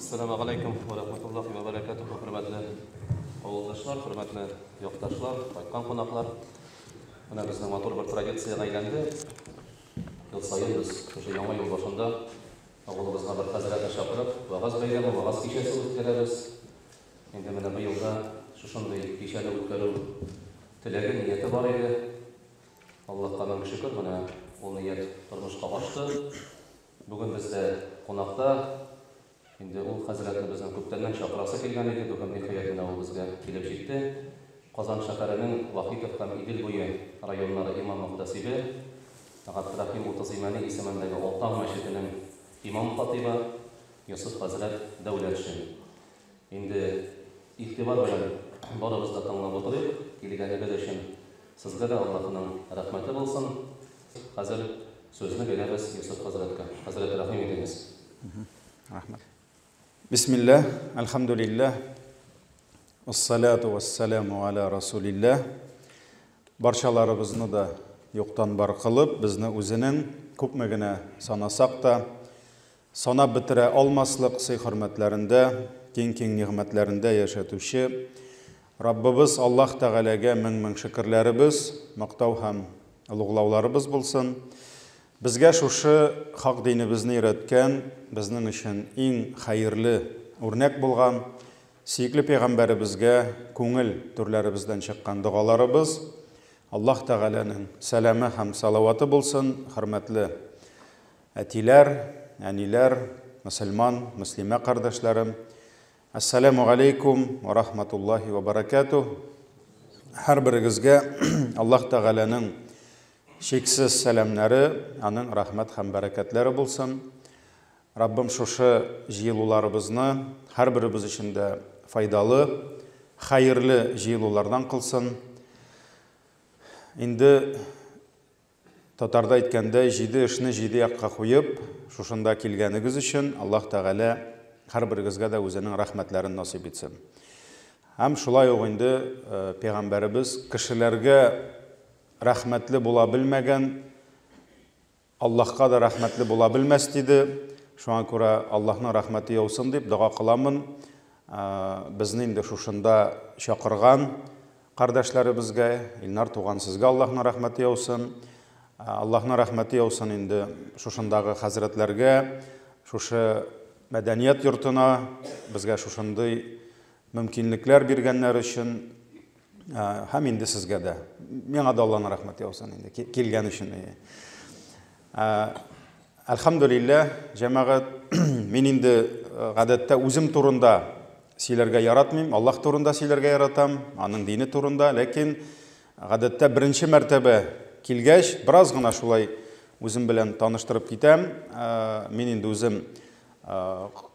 Ассаламу алейкум ва рахматуллахи ва баракатуху, хөрмәтле авылдашлар, хөрмәтле якташлар, кайткан кунаклар. Менә безнең матур бер традициягә әйләнде. Ел саен без шушы яңа ел башында авылыбызга бер хәзрәтне чакырып, вагаз бәйрәме, вагаз кичәсе үткәрәбез. Инде менә быел да шушындый кичәне үткәрү теләге, нияте бар иде. Аллаһка мең шөкер, менә ул ният тормышка ашты. Бүген бездә кунакта, инде ул хәзрәтне безнең күптәннән чакырасы килгән иде, бүген ниһаять менә ул безгә килеп җитте. Казан шәһәренең Вахитов һәм Идел буе районнары имам-мөхтәсибе, Габдрәхим Утыз Имәни исемендәге Алтан мәчетенең имам-хатыйбы Йосыф хәзрәт Дәүләтшин. Инде игътибар белән барыбыз да тыңлап утырыйк, килгәнегез өчен сезгә дә Аллаһының рәхмәте булсын. Хәзер сүзне бирәбез Йосыф хәзрәткә. Хәзрәт, рәхим итегез. Рәхмәт. Бисмилләһ, әлхәмдүлилләһ, вассалату вассаламу аля расулилләһ. Барчаларыбызны да юктан бар кылып, безне үзенең күпме генә санасак та, санап бетерә алмаслык сый-хөрмәтләрендә, киң-киң нигъмәтләрендә яшәтүче Раббыбыз Аллаһ Тәгаләгә мең-мең шөкерләребез, мактау һәм олуглауларыбыз булсын. Безгә шушы хак динебезне өйрәткән, безнең өчен иң хәерле үрнәк булган сөекле пәйгамбәребезгә күңел түрләребездән чыккан догаларыбыз, Аллаһ Тәгаләнең сәламе һәм салаваты булсын, хөрмәтле әтиләр, әниләр, мөселман, мөслимә кардәшләрем. Әссәләмү галәйкүм вә рахматуллаһи вә бәрәкәтүһ. Һәрберегезгә Аллаһ Тәгаләнең чиксез сәламнәре, аның рәхмәт һәм бәрәкәтләре булсын. Раббым шушы җыелуларыбызны һәрберебез өчен дә файдалы, хәерле җыелулардан кылсын. Инде Татарда әйткәндәй, җиде эшне җиде якка куеп, шушында килгәнегез өчен Аллаһ Тәгалә һәрберегезгә дә үзенең рәхмәтләрен насыйп итсен. Һәм шулай ук инде пәйгамбәребез кешеләргә рәхмәтле була белмәгән, Аллаһка да рәхмәтле була белмәс диде. Шуңа күрә Аллаһның рәхмәте яусын дип дога кыламын. Безне инде шушында чакырган кардәшләребезгә, Илнар туган, сезгә Аллаһның рәхмәте яусын. Аллаһның рәхмәте яусын инде шушындагы хәзрәтләргә, шушы мәдәният йортына безгә шушындый мөмкинлекләр биргәннәр өчен һәм инде сезгә дә. Миңа да Аллаһның рәхмәте яусын инде килгән өчен. Әлхәмдүлилләһ, җәмәгать, мин инде гадәттә үзем турында сөйләргә яратмыйм, Аллаһ турында сөйләргә яратам, аның дине турында, ләкин гадәттә беренче мәртәбә килгәч, бераз гына шулай үзем белән таныштырып китәм. Мин инде үзем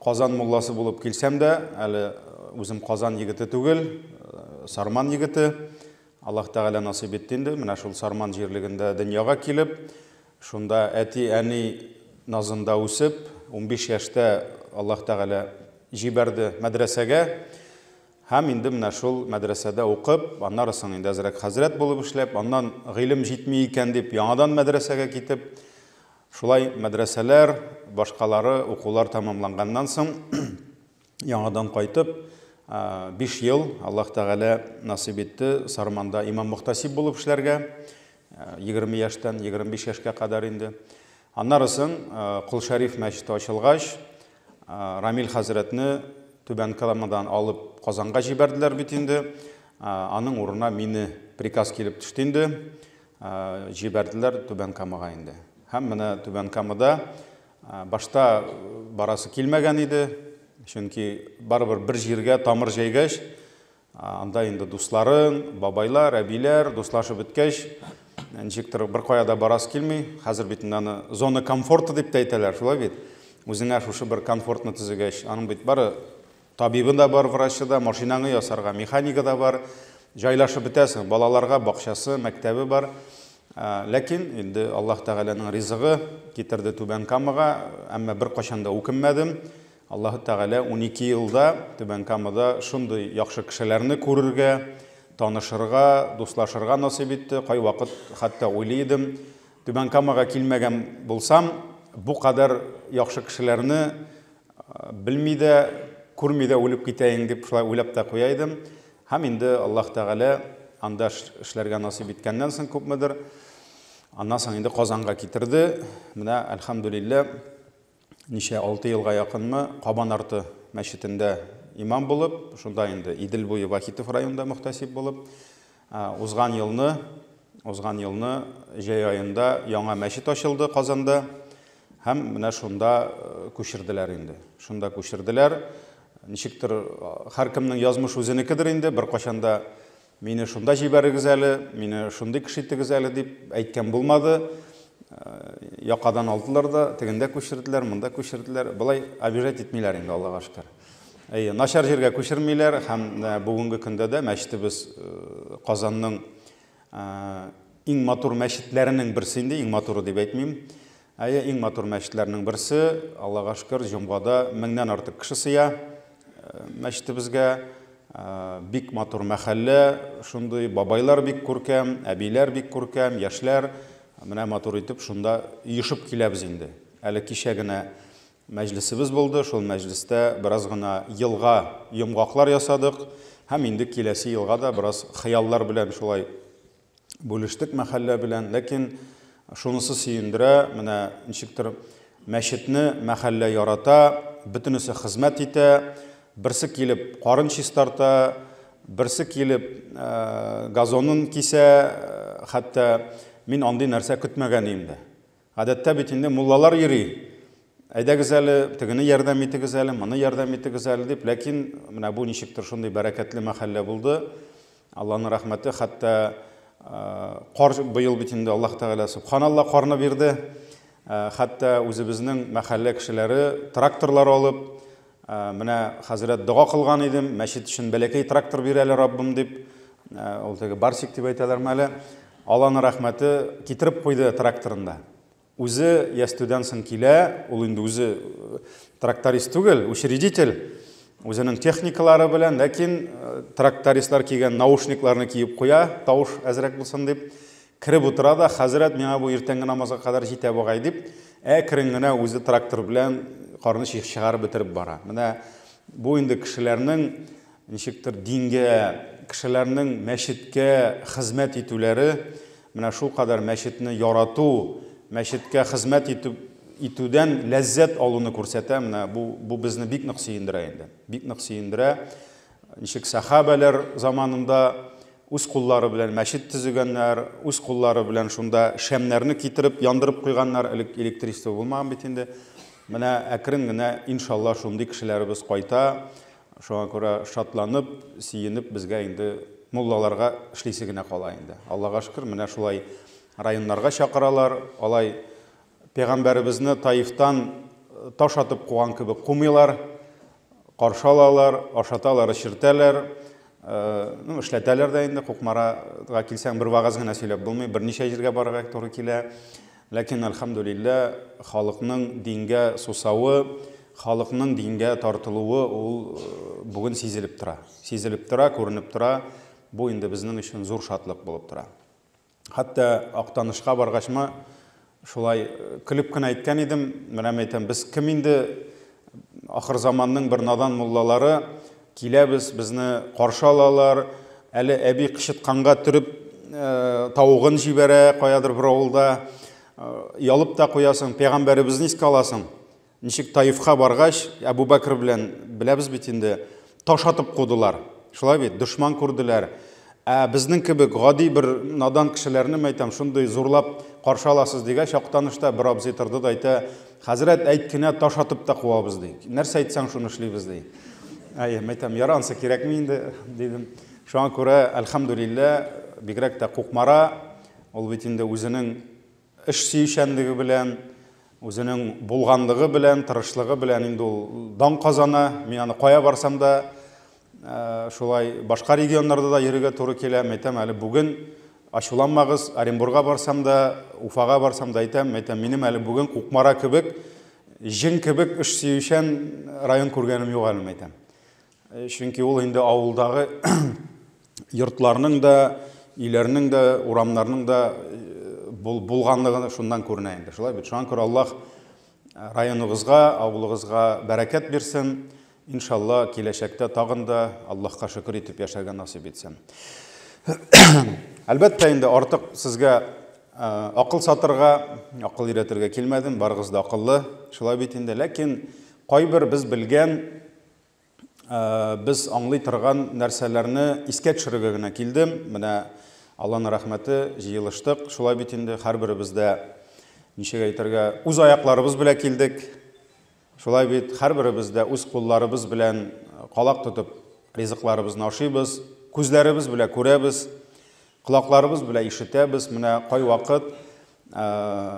Казан мулласы булып килсәм дә, әле үзем Казан егете түгел, Сарман егете. Аллаһ Тәгалә насыйп итте инде, менә шул Сарман җирлегендә дөньяга килеп, шунда әти-әни назында үсеп, 15 яшьтә Аллаһ Тәгалә җибәрде мәдрәсәгә. Һәм инде менә шул мәдрәсәдә укып, аннары соң инде әзрәк хәзрәт булып эшләп, аннан гыйлем җитми икән дип, яңадан мәдрәсәгә китеп, шулай мәдрәсәләр, башкалары укулар тәмамланганнан соң, яңадан кайтып, 5 ел Аллаһ Тәгалә насыйп итте Сарманда имам-мөхтәсиб булып эшләргә. 20 яшьтән 25 яшькә кадәр инде. Аннары соң Кол Шәриф мәчете ачылгач, Рамил хәзрәтне Түбән Камадан алып Казанга җибәрделәр бит инде. Аның урынына мине приказ килеп төште инде. Җибәрделәр Түбән Камага инде. Һәм менә Түбән Камада башта барасы килмәгән иде, чөнки барыбер бер җиргә тамыр җәйгәч, Анда инде дусларың, бабайлар, әбиләр, дуслашып беткәч, ничектер бер кая да барасы килми. Хәзер бит инде аны зона комфорта дип тә әйтәләр, шулай бит? Үзеңә шушы бер комфортны төзегәч, аның бит бары табибы да бар, врачы да, машинаңы ясарга механигы да бар. Җайлашып бетәсең, балаларга бакчасы, мәктәбе бар. Ләкин инде Аллаһ Тәгаләнең ризыгы китерде Түбән Камага, әмма беркайчан да үкенмәдем. Аллаһы Тәгалә 12 елда Түбән Камада шундый яхшы кешеләрне күрергә, танышырга, дуслашырга насыйп итте. Кайвакыт хәтта уйлый идем, Түбән Камага килмәгән булсам, бу кадәр яхшы кешеләрне Белми дә, күрми дә үлеп китәен дип шулай уйлап та куя идем. Һәм инде Аллаһ Тәгалә анда эшләргә насыйп иткәннән соң күпмедер, аннан соң инде Казанга китерде. Менә, әлхәмдүлилләһ, ничә 6 елга якынмы Кабан арты мәчетендә имам булып, шунда инде Идел буе Вахитов районында мөхтәсиб булып, узган елны җәй аенда яңа мәчет ачылды Казанда. Һәм менә шунда күчерделәр инде. Шунда күчерделәр. Ничектер, һәркемнең язмыш үзенекедер инде, бер кашанда мине шунда җибәрегез әле, мине шундый кеше итегез әле дип әйткән булмады. Якадан алдылар да, тегендә күчерделәр, монда күчерделәр. Болай обижать итмиләр инде, Аллага шөкер. Әйе, начар җиргә күчермиләр һәм бүгенге көндә дә мәчетебез Казанның иң матур мәчетләренең берсе инде, иң матуры дип әйтмим. Әйе, иң матур мәчетләрнең берсе, Аллага шөкер, җомгада 1000нән артык кеше сыя мәчетебезгә. Бик матур мәхәллә, шундый бабайлар бик күркәм, әбиләр бик күркәм, яшьләр. Менә матур итеп шунда оешып киләбез инде. Әле кичә генә мәҗлесебез булды, шул мәҗлестә бераз гына елга йомгаклар ясадык һәм инде киләсе елга да бераз хыяллар белән шулай бүлештек мәхәллә белән. Ләкин шунысы сөендерә, менә ничектер мәчетне мәхәллә ярата, бөтенесе хезмәт итә, берсе килеп карын чистарта, берсе килеп газонын кисә, хәтта мин андый нәрсә көтмәгән идем дә. Гадәттә бит инде муллалар йөри. Әйдәгез әле, тегене ярдәм итегез әле, моны ярдәм итегез әле дип, ләкин менә бу ничектер шундый бәрәкәтле мәхәллә булды. Аллаһның рәхмәте, хәтта кар быел бит инде Аллаһ Тәгалә субханалла карны бирде. Хәтта үзебезнең мәхәллә кешеләре тракторлар алып, менә хәзрәт дога кылган идем, мәчет өчен бәләкәй трактор бир әле, Раббым дип, ул теге Барсик дип әйтәләрме әле. Аллаһның рәхмәте, китереп куйды тракторында. Үзе ястүдән соң килә, ул инде үзе тракторист түгел, учредитель, үзенең техникалары белән, ләкин трактористлар кигән наушникларны киеп куя, тавыш әзрәк булсын дип, кереп утыра да, хәзрәт, миңа бу иртәнге намазга кадәр җитә бугай дип, әкрен генә үзе трактор белән карны чыгарып бетереп бара. Менә бу инде кешеләрнең ничектер дингә, кешеләрнең мәчеткә хезмәт итүләре, менә шул кадәр мәчетне ярату, мәчеткә хезмәт итүдән ләззәт алуны күрсәтә. Менә бу безне бик нык сөендерә инде. Бик нык сөендерә. Ничек сахабәләр заманында үз куллары белән мәчет төзегәннәр, үз куллары белән шунда шәмнәрне китереп яндырып куйганнар, элек электричество булмаган бит инде. Менә әкрен генә иншалла шундый кешеләребез кайта. Шуңа күрә шатланып, сөенеп безгә инде муллаларга эшлисе генә кала инде. Аллага шөкер, менә шулай районнарга чакыралар. Алай пәйгамбәребезне Таифтан таш атып куган кебек кумыйлар, каршы алалар, ашаталар, эчертәләр, ну, эшләтәләр дә инде. Кукмарага килсәң, бер вагаз гына сөйләп булмый, берничә җиргә барырга туры килә. Ләкин, әлхәмдүлилләһ, халыкның дингә сусавы, халыкның дингә тартылуы ул бүген сизелеп тора. Сизелеп тора, күренеп тора. Бу инде безнең өчен зур шатлык булып тора. Хәтта Актанышка баргачмы, шулай көлеп кенә әйткән идем, менә әйтәм, без кем инде, ахыр заманның бер надан муллалары киләбез, безне каршы алалар, әле әби кычытканга төреп тавыгын җибәрә каядыр бер авылда, ялып та куясың, пәйгамбәребезне искә аласың. Ничек Таифка баргач, Әбу Бәкр белән беләбез бит инде, таш атып кудылар. Шулай бит, дошман күрделәр. Ә безнең кебек гади бер надан кешеләрне, әйтәм, шундый зурлап каршы аласыз дигәч, Актанышта бер абзый торды да әйтә, хәзрәт, әйт кенә, таш атып та куабыз, ди. Нәрсә әйтсәң, шуны эшлибез, ди. Әйе, әйтәм, яра, ансы кирәкми инде, дидем. Шуңа күрә, әлхәмдүлилләһ, бигрәк тә Кукмара, ул бит инде үзенең эш сөючәнлеге белән, үзенең булганлыгы белән, тырышлыгы белән инде ул дан казана. Мин аны кая барсам да, шулай башка регионнарда да йөрергә туры килә. Әйтәм, әле бүген ачуланмагыз, Оренбурга барсам да, Уфага барсам да әйтәм, әйтәм, минем әле бүген Кукмара кебек, җен кебек эш сөючән район күргәнем юк әле, әйтәм. Чөнки ул инде авылдагы йортларның да, өйләрнең дә, урамнарның да булганлыгы шуннан күренә инде. Шулай бит. Шуңа күрә Аллаһ Районыгызга, авылыгызга бәрәкәт бирсен. Иншалла, киләчәктә тагын да Аллаһка шөкер итеп яшәргә насыйп итсен. Әлбәттә инде артык сезгә акыл сатырга, акыл өйрәтергә килмәдем, барыгыз да акыллы, шулай бит инде. Ләкин кайбер без белгән, без аңлый торган нәрсәләрне искә төшерергә генә килдем. Менә Алланың рәхмәте, җыелыштык, шулай бит инде, һәрберебез дә, ничек әйтергә, үз аякларыбыз белән килдек. Шулай бит, һәрберебез дә үз кулларыбыз белән калак тотып ризыкларыбызны ашыйбыз, күзләребез белән күрәбез, колакларыбыз белән ишетәбез. Менә кайвакыт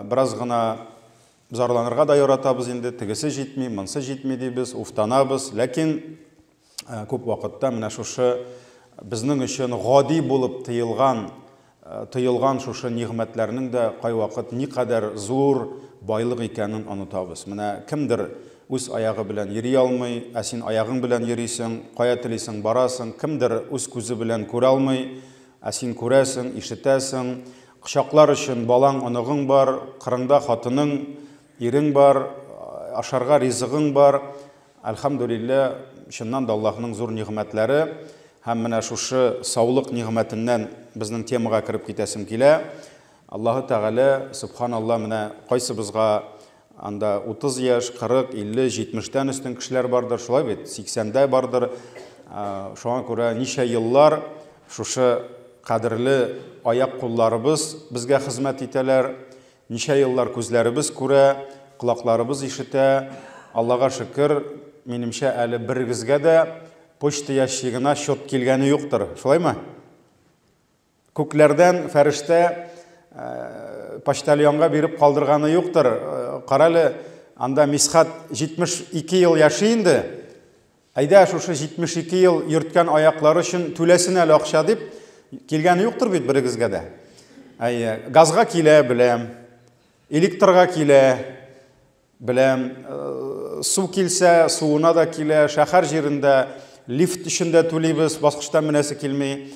бераз гына зарланырга да яратабыз инде, тегесе җитми, монсы җитми дибез, уфтанабыз. Ләкин күп вакытта менә шушы безнең өчен гади булып тыелган, тоелган шушы нигъмәтләрнең дә кайвакыт никадәр зур байлык икәнен онытабыз. Менә кемдер үз аягы белән йөри алмый, ә син аягың белән йөрисең, кая телисең барасың. Кемдер үз күзе белән күрә алмый, ә син күрәсең, ишетәсең. Кочаклар өчен балаң, оныгың бар, кырыңда хатының, ирең бар, ашарга ризыгың бар. Әлхәмдүлилләһ, чыннан да Аллаһның зур нигъмәтләре һәм менә шушы саулык нигъмәтеннән безнең темага кереп китәсем килә. Аллаһы Тәгалә, субханалла, менә кайсыбызга анда 30 яшь, 40, 50, 70-тән өстен кешеләр бардыр, шулай бит, 80-дә бардыр. Шуңа күрә ничә еллар шушы кадерле аяк-кулларыбыз безгә хезмәт итәләр. Ничә еллар күзләребез күрә, колакларыбыз ишетә. Аллага шөкер, минемчә, әле берегезгә дә почта ящигына счет килгәне юктыр. Шулаймы? Күкләрдән фәрештә почтальонга биреп калдырганы юктыр. Карале, анда Мисхат 72 ел яши инде. Әйдә, шушы 72 ел йөрткән аяклары өчен түләсен әле акча дип килгәне юктыр бит берегезгә дә. Әйе, газга килә, беләм. Электрга килә, беләм. Су килсә, суына да килә. Шәһәр җирендә лифт өчен дә түлибез, баскычтан менәсе килми.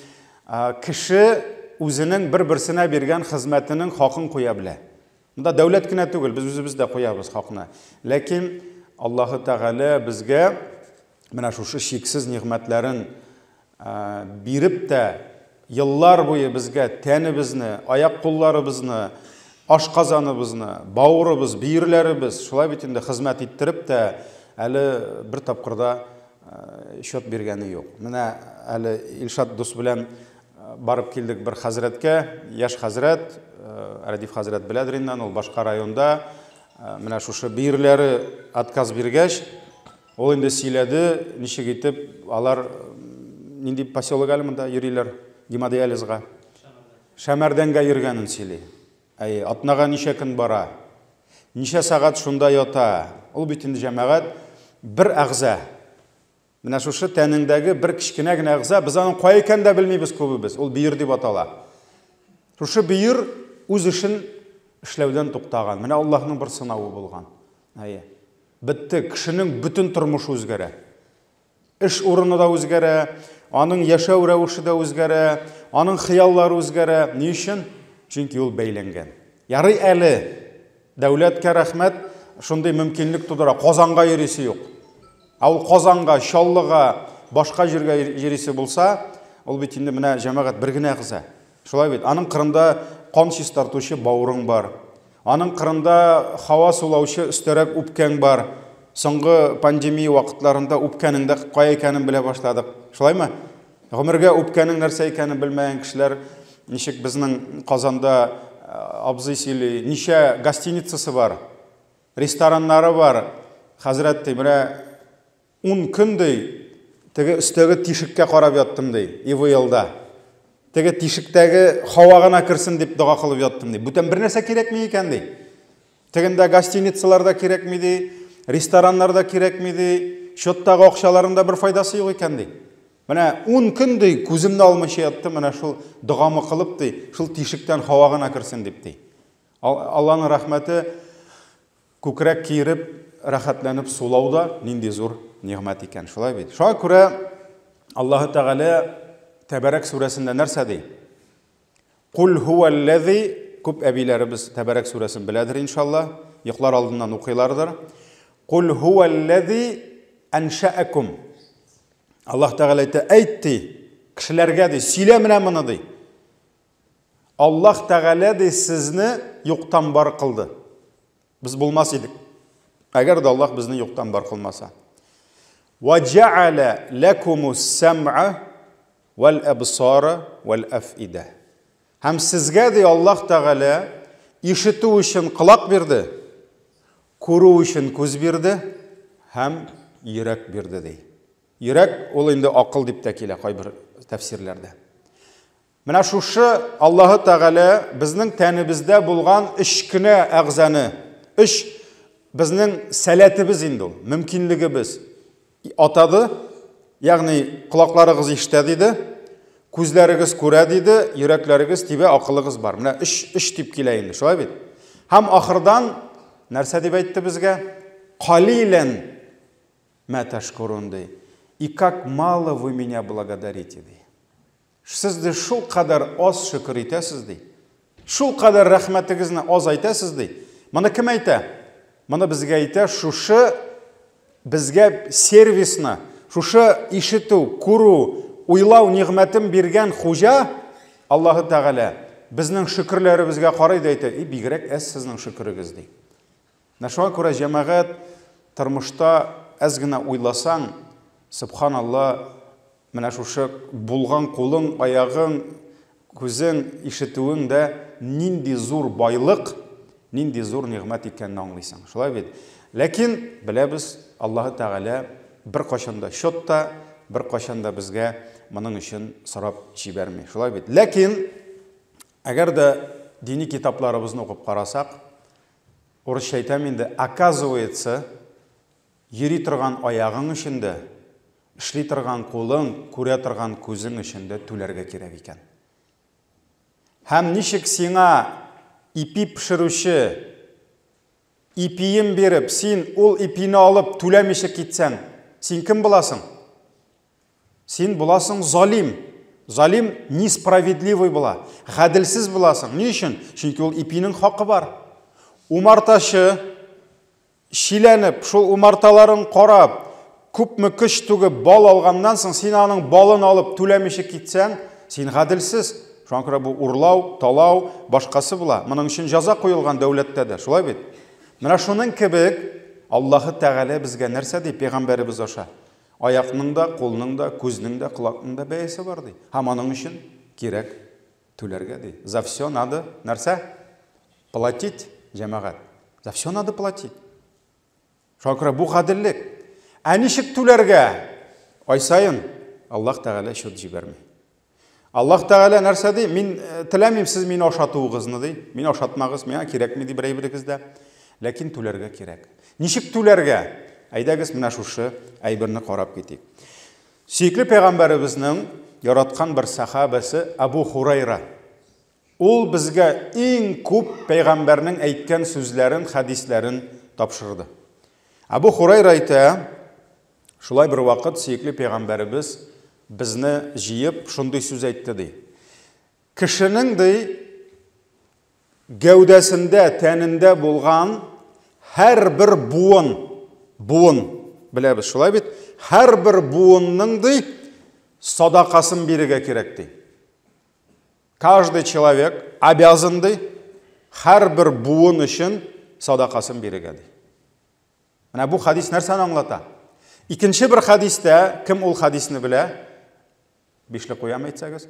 Кеше үзенең бер-берсенә биргән хезмәтенең хакын куя белә. Монда дәүләт кенә түгел, без үзебез дә куябыз хакны. Ләкин Аллаһы Тәгалә безгә менә шушы чиксез нигъмәтләрен биреп тә, еллар буе безгә тәнебезне, аяк-кулларыбызны, ашказаныбызны, бавырыбыз, бөерләребез, шулай бит инде хезмәт иттереп тә, әле бер тапкыр да счет биргәне юк. Менә әле Илшат дус белән Барып килдек бер хәзрәткә, яшь хәзрәт, Рәдиф хәзрәт беләдер инде аны, ул башка районда. Менә шушы бөерләре отказ биргәч, ул инде сөйләде, ничек итеп алар нинди поселок әле монда йөриләр гемодиализга. Шәмәрдәнгә йөргәнен сөйли. Әйе, атнага ничә көн бара, ничә сәгать шунда ята. Ул бит инде җәмәгать бер әгъза. Менә шушы тәнеңдәге бер кечкенә генә әгъза, без аның кая икәнен дә белмибез күбебез. Ул бөер дип атала. Шушы бөер үз эшен эшләүдән туктаган. Менә Аллаһның бер сынавы булган. Әйе. Бетте, кешенең бөтен тормышы үзгәрә. Эш урыны да үзгәрә, аның яшәү рәвеше дә үзгәрә, аның хыяллары үзгәрә. Ни өчен? Чөнки ул бәйләнгән. Ярый әле дәүләткә рәхмәт, шундый мөмкинлек тудыра. Казанга йөрисе юк. Ә ул Казанга, Чаллыга, башка җиргә йөрисе булса, ул бит инде менә җәмәгать бер генә әгъза. Шулай бит. Аның кырында кан чистартучы бавырың бар. Аның кырында һава сулаучы өстәрәк үпкәң бар. Соңгы пандемия вакытларында үпкәнең дә кая икәнен белә башладык. Шулаймы? Гомергә үпкәнең нәрсә икәнен белмәгән кешеләр ничек безнең Казанда абзый сөйли, ничә гостиницасы бар. Рестораннары бар, хәзрәт, ди, менә ун көн, ди, теге өстәге тишеккә карап яттым, ди, ИВЛда. Теге тишектәге һава гына керсен дип дога кылып яттым, ди. Бүтән бер нәрсә кирәкми икән, ди. Тегендә гостиницалар да кирәкми, ди, рестораннар да кирәкми, ди, счеттагы акчаларның да бер файдасы юк икән, ди. Менә ун көн, ди, күземне алмыйча яттым, менә шул догамы кылып, ди, шул тишектән һава гына керсен дип, ди. Алланың рәхмәте, күкрәк киереп, рәхәтләнеп сулау да нинди зур нигъмәт икән, шулай бит? Шуңа күрә Аллаһы Тәгалә Тәбәрәк сүрәсендә нәрсә ди? Кул хуаллази, күп әбиләребез Тәбәрәк сүрәсен беләдер иншалла. йоклар алдыннан укыйлардыр. Кул һуәлләзи әншәәкум. Аллаһ Тәгалә әйтә, әйт ди, кешеләргә ди, сөйлә менә моны ди. Аллаһ Тәгалә ди сезне юктан бар кылды. Без булмас идек. Әгәр дә Аллаһ безне юктан бар кылмаса. Ва җәалә ләкумус сәм'а вәл әбсара вәл әфидә. Һәм сезгә ди Аллаһ Тәгалә ишетү өчен колак бирде, күрү өчен күз бирде һәм йөрәк бирде ди. Йөрәк ул инде акыл дип тә килә кайбер тәфсирләрдә. Менә шушы Аллаһы Тәгалә безнең тәнебездә булган өч кенә әгъзаны, өч безнең сәләтебез инде ул, мөмкинлегебез атады, ягъни колакларыгыз ишетә диде, күзләрегез күрә диде, йөрәкләрегез тибә, акылыгыз бар. Менә өч, өч дип килә инде, шулай бит? Һәм ахырдан нәрсә дип әйтте безгә? Калилән мә тәшкурун ди. И как мало вы меня благодарите ди. Сез ди шулкадәр аз шөкер итәсез ди. Шулкадәр рәхмәтегезне аз әйтәсез ди. Моны кем әйтә? Моны безгә әйтә шушы безгә сервисны, шушы ишетү, күрү, уйлау нигъмәтен биргән хуҗа Аллаһы Тәгалә безнең шөкерләребезгә карый да әйтә, и бигрәк әз сезнең шөкерегез ди. Менә шуңа күрә җәмәгать тормышта әз генә уйласаң, сөбханалла, менә шушы булган кулың, аягың, күзең, ишетүең дә нинди зур байлык, нинди зур нигъмәт икәнен аңлыйсың. Шулай бит? Ләкин беләбез, Аллаһы Тәгалә беркайчан да счет та, беркайчан да безгә моның өчен сорап җибәрми. Шулай бит? Ләкин әгәр дә дини китапларыбызны укып карасак, урысча әйтәм инде, оказывается, йөри торган аягың өчен дә, эшли торган кулың, күрә торган күзең өчен дә түләргә кирәк икән. Һәм ничек сиңа ипи пешерүче ипиен биреп, син ул ипине алып түләмичә китсәң, син кем буласың? Син буласың залим. Залим несправедливый була. Гаделсез буласың. Ни өчен? Чөнки ул ипинең хакы бар. Умартачы чиләнеп, шул умарталарын карап, күпме көч түгеп бал алганнан соң, син аның балын алып түләмичә китсәң, син гаделсез. Шуңа күрә бу урлау, талау, башкасы була. Моның өчен җәза куелган дәүләттә дә, шулай бит? Менә шуның кебек Аллаһы Тәгалә безгә нәрсә ди пәйгамбәребез аша? Аякның да, кулның да, күзнең дә, колакның да бәясе бар ди. Һәм аның өчен кирәк түләргә ди. За все надо нәрсә? Платить, җәмәгать. За все надо платить. Шуңа күрә бу гаделлек. Ә ничек түләргә? Ай саен Аллаһ Тәгалә счет җибәрми. Аллаһ Тәгалә нәрсә ди? Мин э, теләмим сез мине ашатуыгызны ди. Мине ашатмагыз, миңа кирәкми ди бер әйберегез дә. Ләкин түләргә кирәк. Ничек түләргә? Әйдәгез менә шушы әйберне карап китик. Сөекле пәйгамбәребезнең яраткан бер сахабәсе Абу Хурайра. Ул безгә иң күп пәйгамбәрнең әйткән сүзләрен, хәдисләрен тапшырды. Абу Хурайра әйтә, шулай бер вакыт сөекле пәйгамбәребез безне җыеп шундый сүз әйтте ди. Кешенең ди гәүдәсендә, тәнендә булган һәрбер буын, буын беләбез шулай бит, һәрбер буынның ди садакасын бирергә кирәк ди. Каждый человек обязан ди һәрбер буын өчен садакасын бирергә ди. Менә бу хадис нәрсәне аңлата? Икенче бер хадистә, кем ул хадисне белә? Бишле куям әйтсәгез.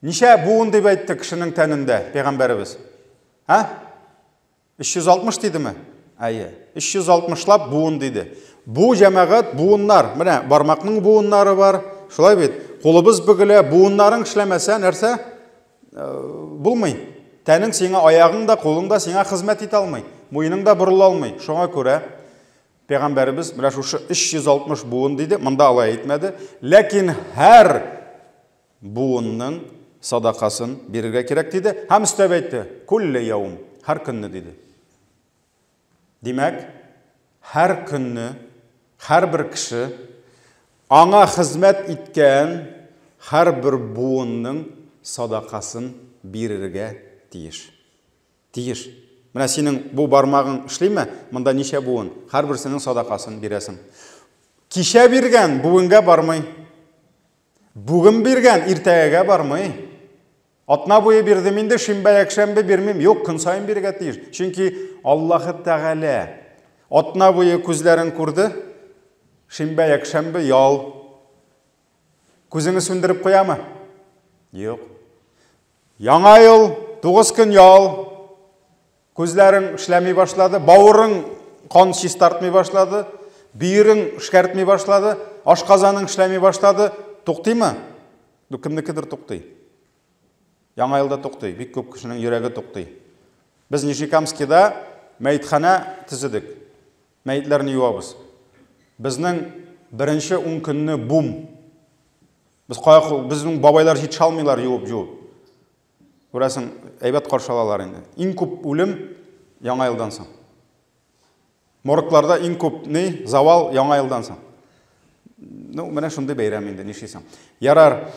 Ничә буын дип әйтте кешенең тәнендә пәйгамбәребез? Ә? 360 дидеме? Әйе. 360лап буын диде. Бу җәмәгать буыннар. Менә бармакның буыннары бар. Шулай бит. Кулыбыз бөгелә, буыннарың эшләмәсә нәрсә? Э, булмый. Тәнең сиңа аягың да, кулың да сиңа хезмәт итә алмый. Муеның да борыла алмый. Шуңа күрә пәйгамбәребез менә шушы 360 буын диде, монда алай әйтмәде. Ләкин һәр буынның садакасын бирергә кирәк диде һәм өстәп әйтте, кулле яум, һәр көнне диде. Димәк, һәр көнне һәрбер кеше аңа хезмәт иткән һәрбер буынның садакасын бирергә тиеш. Тиеш. Менә синең бу бармагың эшлиме? Монда ничә буын? Һәрберсенең садакасын бирәсең. Кичә биргән бүгенгә бармый. Бүген биргән иртәгәгә бармый. Атна буе бирдем инде, шимбә, якшәмбе бирмим. Юк, көн саен бирергә тиеш. Чөнки Аллаһы Тәгалә атна буе күзләрен күрде. Шимбә, якшәмбе ял. Күзеңне сүндереп куямы? Юк. Яңа ел, 9 көн ял. Күзләрең эшләми башлады, бавырың кан чистартмый башлады, бөерең эшкәртми башлады, ашказаның эшләми башлады. Туктыймы? Ну, кемнекедер туктый. Яңа елда туктый, бик күп кешенең йөрәге туктый. Без Нижнекамскида мәетханә төзедек. Мәетләрне юабыз. Безнең беренче 10 көнне бум. Без кая безнең бабайлар җитешә алмыйлар юып-юып. Күрәсең, әйбәт каршы алалар инде. Иң күп үлем Яңа елдан соң. Моргларда иң күп ни, завал Яңа елдан соң. Ну, менә шундый бәйрәм инде, нишлисең. Ярар.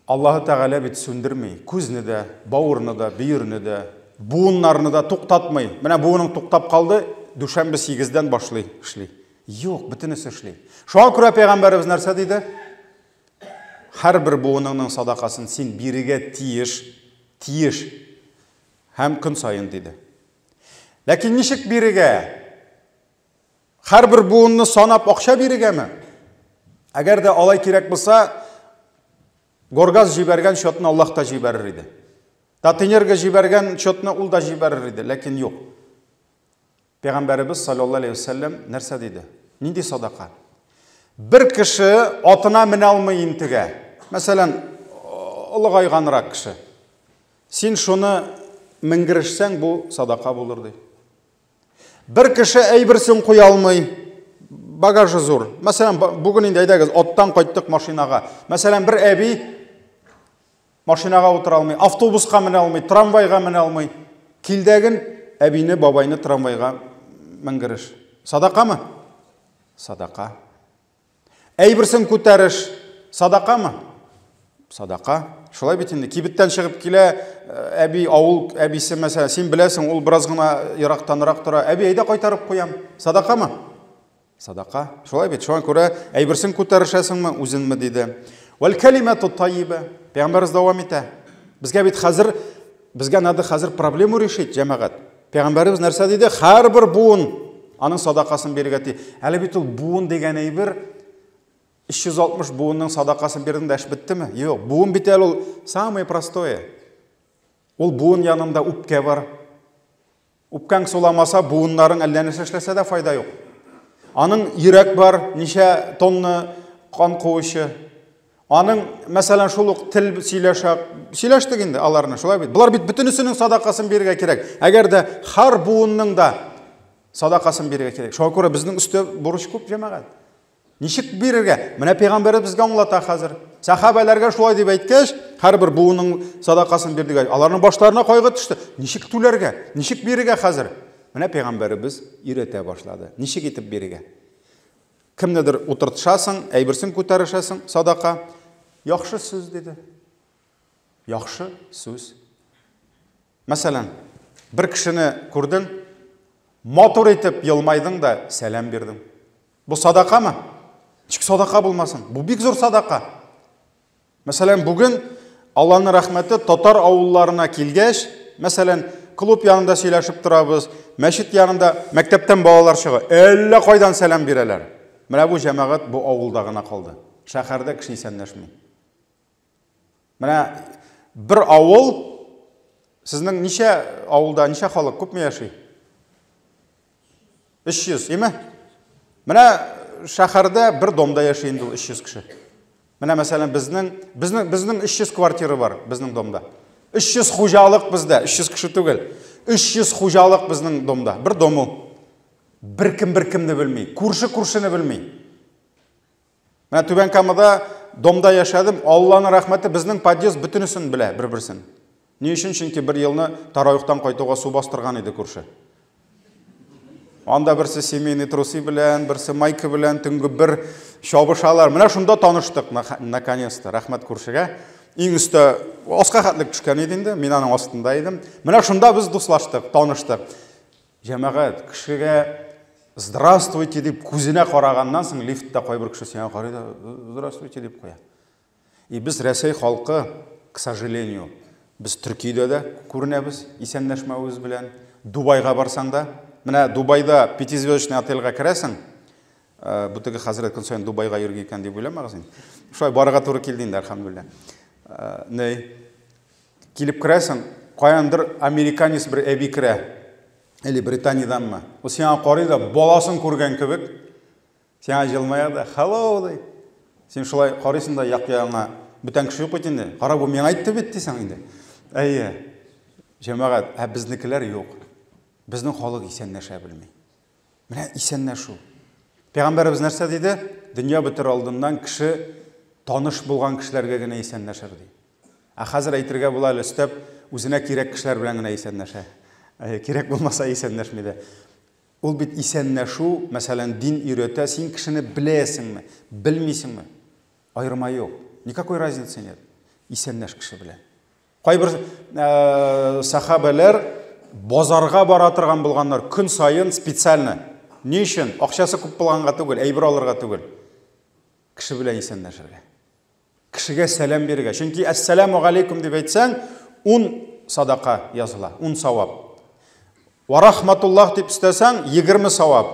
Аллаһы Тәгалә бит сүндерми. Күзне дә, бавырны да, бөерне дә, буыннарны да туктатмый. Менә буының туктап калды, дүшәмбе 8-дән башлый, эшли. Юк, бөтенесе эшли. Шуңа күрә пәйгамбәребез нәрсә диде? Һәрбер буыныңның садакасын син бирергә тиеш, тиеш. Һәм көн саен диде. Ләкин ничек бирергә? Һәрбер буынны санап акча бирергәме? Әгәр дә алай кирәк булса, Горгаз җибәргән счетны Аллаһ та җибәрер иде. Татэнерго җибәргән счетны ул да җибәрер иде, ләкин юк. Пәйгамбәребез саллаллаһу алейһи вәсәлләм нәрсә диде? Нинди садака? Бер кеше атына менә алмый интегә. Мәсәлән, олыгайганрак кеше. Син шуны менгерешсәң, бу садака булыр ди. Бер кеше әйберсен куя алмый, багажы зур. Мәсәлән, бүген инде әйдәгез, аттан кайттык машинага. Мәсәлән, бер әби машинага утыра алмый, автобуска менә алмый, трамвайга менә алмый. Килдәген әбине, бабайны трамвайга менгереш. Садакамы? Садака. Әйберсен күтәреш садакамы? Садака. Шулай бит инде. Кибеттән чыгып килә әби, авыл әбисе мәсәлән, син беләсең, ул бераз гына ерактанрак тора. Әби, әйдә кайтарып куям. Садакамы? Садака. Шулай бит. Шуңа күрә әйберсен күтәрешәсеңме, үзенме диде. Вәл калимату тайиба. Пәйгамбәребез дәвам итә. Безгә бит хәзер, безгә надо хәзер проблему решить, җәмәгать. Пәйгамбәребез нәрсә диде? Һәрбер буын аның садакасын бирергә тиеш. Әле бит ул буын дигән әйбер 360 буынның садакасын бирдең дә эш беттеме? Юк, буын бит әле ул самое простое. Ул буын янында үпкә бар. Үпкәң суламаса, буыннарың әллә нәрсә эшләсә дә файда юк. Аның йөрәк бар, ничә тонна кан куучы. Аның, мәсәлән, шул ук тел сөйләшә, сөйләштек инде аларны, шулай бит. Болар бит бөтенесенең садакасын бирергә кирәк. Әгәр дә һәр буынның да садакасын бирергә кирәк. Шуңа күрә безнең өстә бурыч күп, җәмәгать. Ничек бирергә? Менә пәйгамбәребез безгә аңлата хәзер. Сәхабәләргә шулай дип әйткәч, һәрбер буынның садакасын бир дигәч, аларның башларына кайгы төште. Ничек түләргә? Ничек бирергә хәзер? Менә пәйгамбәребез өйрәтә башлады. Ничек итеп бирергә? Кемнедер утыртышасың, әйберсен күтәрешәсең, садака. Яхшы сүз диде. Яхшы сүз. Мәсәлән, бер кешене күрдең, матур итеп елмайдың да сәлам бирдең. Бу садакамы? Ничек садака булмасын? Бу бик зур садака. Мәсәлән, бүген Аллаһның рәхмәте татар авылларына килгәч, мәсәлән, клуб янында сөйләшеп торабыз, мәчет янында мәктәптән балалар чыга, әллә кайдан сәлам бирәләр. Менә бу җәмәгать бу авылда гына калды. Шәһәрдә кеше исәнләшми. Менә бер авыл, сезнең ничә авылда, ничә халык, күпме яши? 300, име? Менә шәһәрдә бер домда яши инде ул 300 кеше. Менә мәсәлән безнең безнең безнең 300 квартира бар безнең домда. 300 хуҗалык бездә, 300 кеше түгел. 300 хуҗалык безнең домда. Бер дом ул. Беркем беркемне белми, күрше күршене белми. Менә Түбән Камада домда яшәдем. Алланың рәхмәте, безнең подъезд бөтенесен белә, бер-берсен. Ни өчен? Чөнки бер елны Тараюктан кайтуга су бастырган иде күрше. Анда берсе семейный трусы белән, берсе майка белән төнге бер чабышалар. Менә шунда таныштык, наконец-то. Рәхмәт күршегә. Иң өстә аска хәтлек төшкән иде инде, мин аның астында идем. Менә шунда без дуслаштык, таныштык. Җәмәгать, кешегә здравствуйте дип күзенә караганнан соң лифтта кайбер кеше сиңа карый да здравствуйте дип куя. И без Рәсәй халкы, к сожалению, без Төркиядә дә күренәбез исәнләшмәвебез белән. Дубайга барсаң да, менә Дубайда пятизвездочный отельгә керәсең, бу теге хәзрәт көн саен Дубайга йөрги икән дип уйламагыз инде. Шулай барырга туры килде инде, әлхәмдүлилләһ. Ни, килеп керәсең, каяндыр американец бер әби керә. Или Британиядәнме? Ул сиңа карый да, баласын күргән кебек, сиңа җылмая да, hello ди. Син шулай карыйсың да як-ягыңа, бүтән кеше юк бит инде. Кара, бу миңа әйтте бит дисең инде. Әйе. Җәмәгать, ә безнекеләр юк. Безнең халык исәнләшә белми. Менә исәнләшү. Пәйгамбәребез нәрсә диде? Дөнья бетер алдыннан кеше таныш булган кешеләргә генә исәнләшер ди. Ә хәзер әйтергә була әле өстәп, үзенә кирәк кешеләр белән генә исәнләшә. Кирәк булмаса исәнләшми дә. Ул бит исәнләшү, мәсәлән, дин өйрәтә, син кешене беләсеңме, белмисеңме? Аерма юк. Никакой разницы нет. Исәнләш кеше белән. Кайбер сахабәләр базарга бара торган булганнар көн саен специально. Ни өчен? Акчасы күп булганга түгел, әйбер алырга түгел. Кеше белән исәнләшергә. Кешегә сәлам бирергә. Чөнки әссәламу галәйкүм дип әйтсәң, 10 садака языла, 10 савап. Ва рахматуллах дип өстәсәң, 20 савап.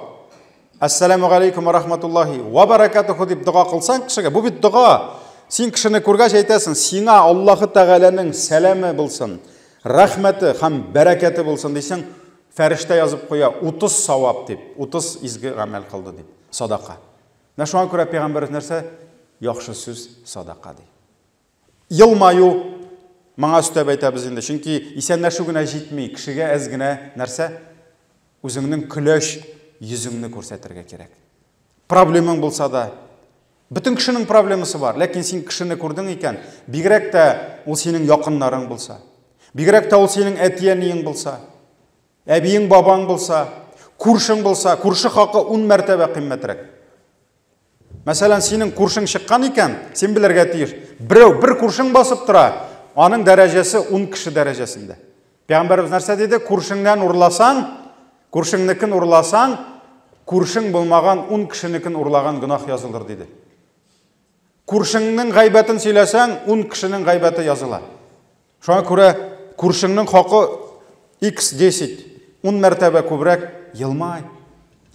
Әссәламу галәйкүм ва рахматуллахи ва баракатуху дип дога кылсаң кешегә, бу бит дога. Син кешене күргәч әйтәсең, сиңа Аллаһы Тәгаләнең сәламе булсын, рәхмәте һәм бәрәкәте булсын дисең, фәрештә язып куя 30 савап дип, 30 изге гамәл кылды дип, садака. Менә шуңа күрә пәйгамбәребез нәрсә? Яхшы сүз садака ди. Елмаю моңа өстәп әйтәбез инде, чөнки исәнләшү генә җитми, кешегә әз генә нәрсә? Үзеңнең көләч йөзеңне күрсәтергә кирәк. Проблемаң булса да, бөтен кешенең проблемасы бар, ләкин син кешене күрдең икән, бигрәк тә ул синең якыннарың булса, бигрәк тә ул синең әти-әниең булса, Әбиең, бабаң булса, күршең булса, күрше хакы ун мәртәбә кыйммәтрәк. Мәсәлән, синең күршең чыккан икән, син белергә тиеш. Берәү, бер күршең басып тора, аның дәрәҗәсе ун кеше дәрәҗәсендә. Пәйгамбәребез нәрсә диде? Күршеңнән урласаң, күршеңнекен урласаң, күршең булмаган ун кешенекен урлаган гөнаһ язылыр диде. Күршеңнең гайбәтен сөйләсәң, ун кешенең гайбәте языла. Шуңа күрә күршеңнең хакы x10, 10 мәртәбә күбрәк, елмай.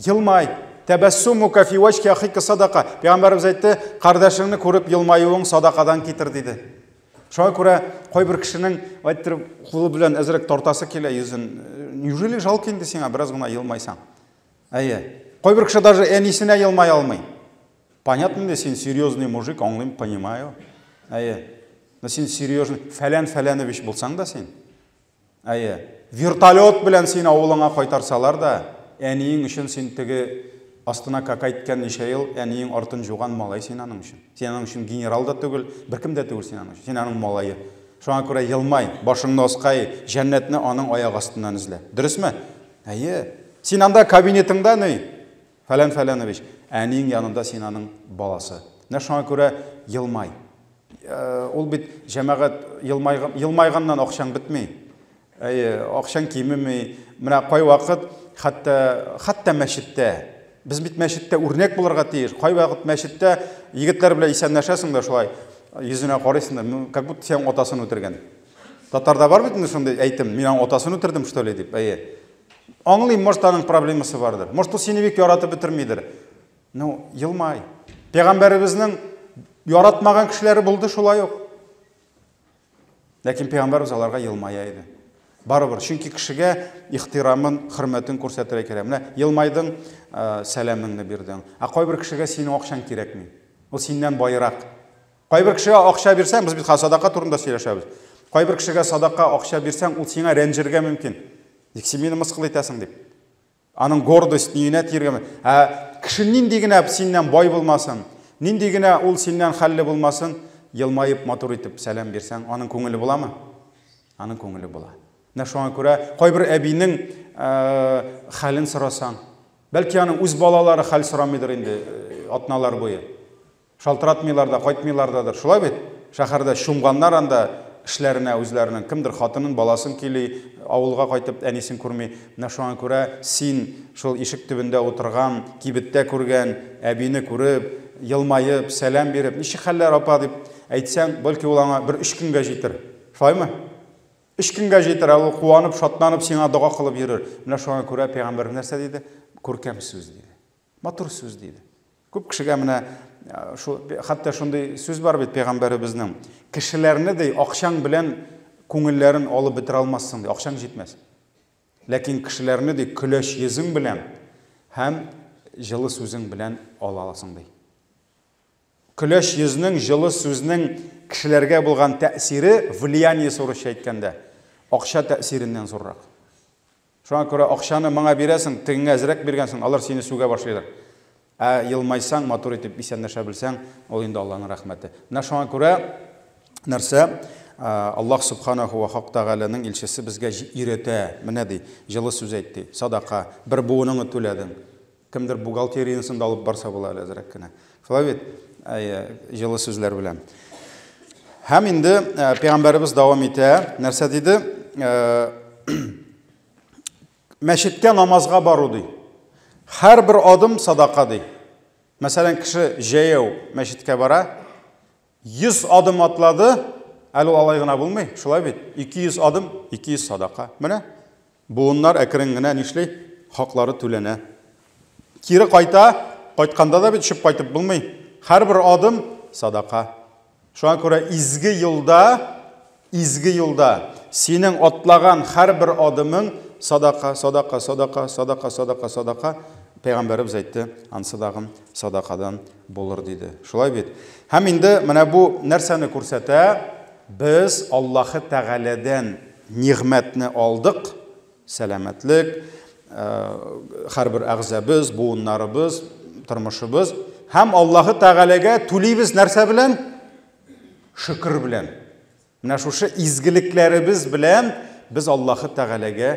Елмай. Тәбәссумука фи вәҗхи ахика садака. Пәйгамбәребез әйтте, кардәшеңне күреп елмаюың садакадан китер диде. Шуңа күрә кайбер кешенең әйттереп кулы белән әзрәк тартасы килә йөзен. Неужели жалко инде сиңа бераз гына елмайсаң? Әйе. Кайбер кеше даже әнисенә елмая алмый. Понятно инде, син серьезный мужик, аңлыйм, понимаю. Әйе. Но син серьезный, фәлән фәләнович булсаң да син. Әйе. Вертолет белән син авылыңа кайтарсалар да, әниең өчен син теге астына кака иткән ничә ел әниең артын жуган малай син аның өчен. Син аның өчен генерал да түгел, беркем дә түгел син аның өчен. Син аның малае. Шуңа күрә елмай, башыңны аска ий, җәннәтне аның аяк астыннан эзлә. Дөресме? Әйе. Син анда кабинетыңда ни? Фәлән Фәләнович, әниең янында син аның баласы. Менә шуңа күрә елмай. Ул бит җәмәгать елмайганнан акчаң бетми. Әйе, акчаң кимеми. Менә кайвакыт хәтта хәтта мәчеттә без бит мәчеттә үрнәк булырга тиеш. Кайвакыт мәчеттә егетләр белән исәнләшәсең дә шулай йөзенә карыйсың да, как будто син атасын үтергән. Татарда бар бит инде шундый әйтем, мин аның атасын үтердем, что ли, дип. Әйе. Аңлыйм, может, аның проблемасы бардыр. Может, ул сине бик яратып бетермидер. Ну, елмай. Пәйгамбәребезнең яратмаган кешеләре булды шулай ук. Ләкин пәйгамбәребез аларга елмая иде. Барыбер, чөнки кешегә ихтирамын, хөрмәтен күрсәтергә кирәк. Менә елмайдың, сәламеңне бирдең. Ә кайбер кешегә синең акчаң кирәкми. Ул синнән байрак. Кайбер кешегә акча бирсәң, без бит хәзер садака турында сөйләшәбез. Кайбер кешегә садака акча бирсәң, ул сиңа рәнҗергә мөмкин. Ник син мине мыскыл итәсең дип. Аның гордость ниенә тиергә мөмкин. Ә кеше нинди генә синнән бай булмасын, нинди генә ул синнән хәлле булмасын, елмаеп матур итеп сәлам бирсәң, аның күңеле буламы? Аның күңеле була. Менә шуңа күрә кайбер әбинең хәлен сорасаң, бәлки аның үз балалары хәл сорамыйдыр инде атналар буе. Шалтыратмыйлар да, кайтмыйлар дадыр. Шулай бит? Шәһәрдә чумганнар анда эшләренә үзләренең. Кемдер хатынын, баласын көйли, авылга кайтып әнисен күрми. Менә шуңа күрә син шул ишек төбендә утырган, кибеттә күргән әбине күреп, елмаеп, сәлам биреп, ничек хәлләр, апа, дип әйтсәң, бәлки ул аңа бер өч көнгә җитер. Шулаймы? Өч көнгә җитер, ә ул куанып, шатланып сиңа дога кылып йөрер. Менә шуңа күрә пәйгамбәр нәрсә диде? Күркәм сүз диде. Матур сүз диде. Күп кешегә менә шу, хәтта шундый сүз бар бит пәйгамбәребезнең. Кешеләрне ди акчаң белән күңелләрен алып бетерә алмассың ди, акчаң җитмәс. Ләкин кешеләрне ди көләч йөзең белән һәм җылы сүзең белән ала аласың ди. Көләч йөзнең, җылы сүзнең кешеләргә булган тәэсире, влияниесе урысча әйткәндә, акча тәэсиреннән зуррак. Шуңа күрә акчаны моңа бирәсең, тегеңә әзрәк биргәнсең, алар сине сүгә башлыйлар. Ә елмайсаң, матур итеп исәнләшә белсәң, ул инде Аллаһның рәхмәте. Менә шуңа күрә нәрсә? Аллаһ Субханаху ва Хак Тәгаләнең илчесе безгә өйрәтә. Менә ди, җылы сүз әйт ди, садака, бер буыныңны түләдең. Кемдер бухгалтериясен дә алып барса була әле әзрәк кенә. Шулай бит? Әйе, җылы сүзләр белән. Һәм инде э, пәйгамбәребез дәвам итә. Нәрсә диде? Э, мәчеткә намазга бару ди. Һәрбер адым садака ди. Мәсәлән, кеше җәяү мәчеткә бара, 100 адым атлады, әле ул алай гына булмый, шулай бит? 200 адым, 200 садака. Менә буыннар әкрен генә нишли? Хаклары түләнә. Кире кайта, кайтканда да бит төшеп кайтып булмый. Һәрбер адым садака. Шуңа күрә изге юлда, изге юлда синең атлаган һәрбер адымың садака, садака, садака, садака, садака, садака. Пәйгамбәребез әйтте, ансы дагын садакадан булыр диде. Шулай бит? Һәм инде менә бу нәрсәне күрсәтә? Без Аллаһы Тәгаләдән нигъмәтне алдык, сәламәтлек, һәрбер әгъзабыз, буыннарыбыз, тормышыбыз. Һәм Аллаһы Тәгаләгә түлибез нәрсә белән? Шөкер белән. Менә шушы изгелекләребез белән без Аллаһы Тәгаләгә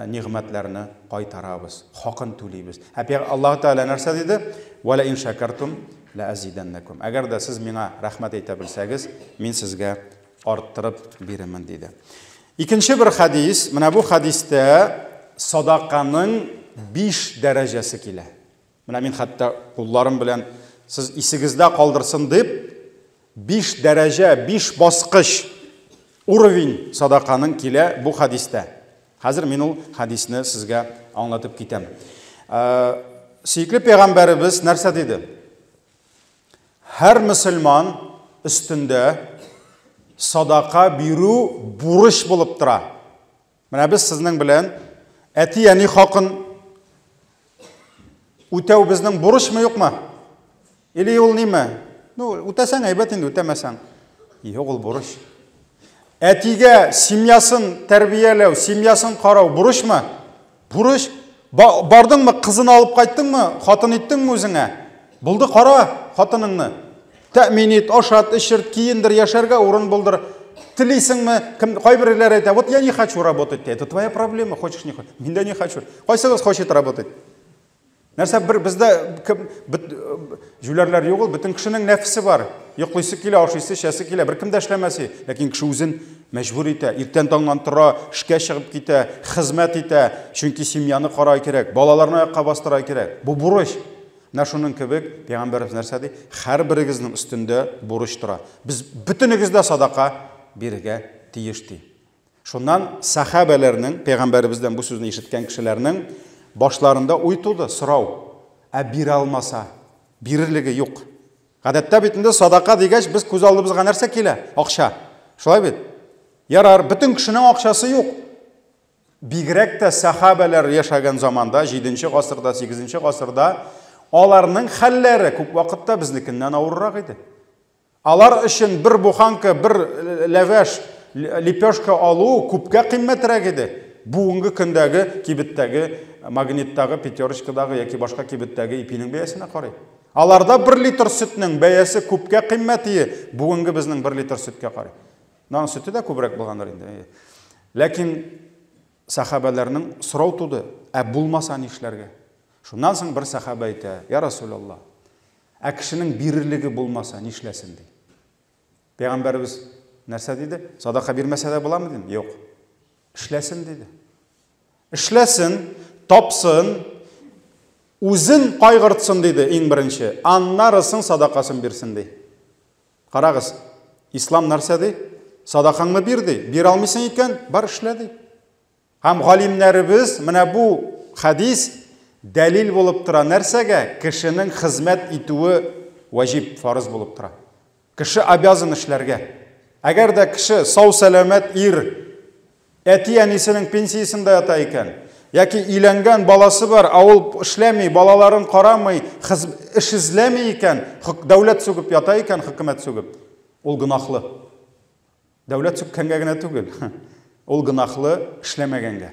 нигъмәтләрне кайтарабыз, хакын түлибез. Ә Аллаһы Тәгалә нәрсә диде? Ва ла ин шакартум ла азиданнакум. Әгәр дә сез миңа рәхмәт әйтә белсәгез, мин сезгә арттырып бирермен, диде. Икенче бер хадис, менә бу хадистә садаканың 5 дәрәҗәсе килә. Менә мин хәтта кулларым белән сез исегездә калдырсын дип, 5 дәрәҗә, 5 баскыч уровень садаканың килә бу хадистә. Хәзер мин ул хадисне сезгә аңлатып китәм. Сөекле пәйгамбәребез нәрсә диде? Һәр мөселман өстендә садака бирү бурыч булып тора. Менә без сезнең белән әти-әни хакын үтәү безнең бурычмы, юкмы? Или ул ниме? Ну, үтәсәң әйбәт инде, үтәмәсәң. Юк, ул бурыч. Әтигә семьясын тәрбияләү, семьясын карау бурычмы? Бурыч. Бардыңмы, кызын алып кайттыңмы, хатын иттеңме үзеңә? Булды, кара хатыныңны. Тәэмин ит, ашат, эчерт, киендер, яшәргә урын булдыр. Телисеңме? Кем, кайберләр әйтә, вот я не хочу работать. Это твоя проблема, хочешь не хочешь. Мин дә не хочу. Кайсыгыз хочет работать? Нәрсә бер бездә кем бит, җүләрләр юк ул, бөтен кешенең нәфесе бар. Йоклыйсы килә, ашыйсы, эчәсе килә, беркем дә эшләмәсе. Ләкин кеше үзен мәҗбүр итә. Иртән таңнан тора, эшкә чыгып китә, хезмәт итә, чөнки семьяны карар кирәк, балаларны аякка бастыра кирәк. Бу бурыч. Менә шуның кебек пәйгамбәребез нәрсә ди? Һәрберегезнең өстендә бурыч тора. Без бөтенегез дә садака бирергә тиеш ди. Шуннан сәхабәләрнең, пәйгамбәребездән бу сүзне ишеткән кешеләрнең башларында уй туды, сорау. Ә бирә алмаса, бирерлеге юк. Гадәттә бит инде садака дигәч, без күз алдыбызга нәрсә килә? Акча. Шулай бит? Ярар, бөтен кешенең акчасы юк. Бигрәк тә сәхабәләр яшәгән заманда, 7 гасырда, 8 гасырда аларның хәлләре күп вакытта безнекеннән авыррак иде. Алар өчен бер буханка, бер ләвәш, лепешка алу күпкә кыйммәтрәк иде. Бүгенге көндәге кибеттәге, Магниттагы, Пятерочкадагы яки башка кибеттәге ипинең бәясенә карый. Аларда бер литр сөтнең бәясе күпкә кыйммәтие бүгенге безнең бер литр сөткә карый. Аның сөте дә күбрәк булгандыр инде. Ләкин сәхабәләрнең сорау туды, ә булмаса нишләргә? Шуннан соң бер сәхабә әйтә, Я Расулаллаһ, ә кешенең бирерлеге булмаса нишләсен ди. Пәйгамбәребез нәрсә диде? Садака бирмәсә дә буламы дим? Юк. Эшләсен диде. Эшләсен, тапсын, үзен кайгыртсын диде иң беренче. Аннарысын садакасын бирсен ди. Карагыз, ислам нәрсә ди? Садакаңны бир ди. Бирә алмыйсың икән, бар эшлә ди. Һәм галимнәребез менә бу хәдис дәлил булып тора нәрсәгә? Кешенең хезмәт итүе ваҗиб, фарыз булып тора. Кеше обязан эшләргә. Әгәр дә кеше сау-сәламәт ир, әти-әнисенең пенсиясендә ята икән, яки өйләнгән баласы бар, ә ул эшләми, балаларын карамый, эш эзләми икән, дәүләт сүгеп ята икән, хөкүмәт сүгеп, ул гөнаһлы. Дәүләт сүккәнгә генә түгел, ул гөнаһлы эшләмәгәнгә.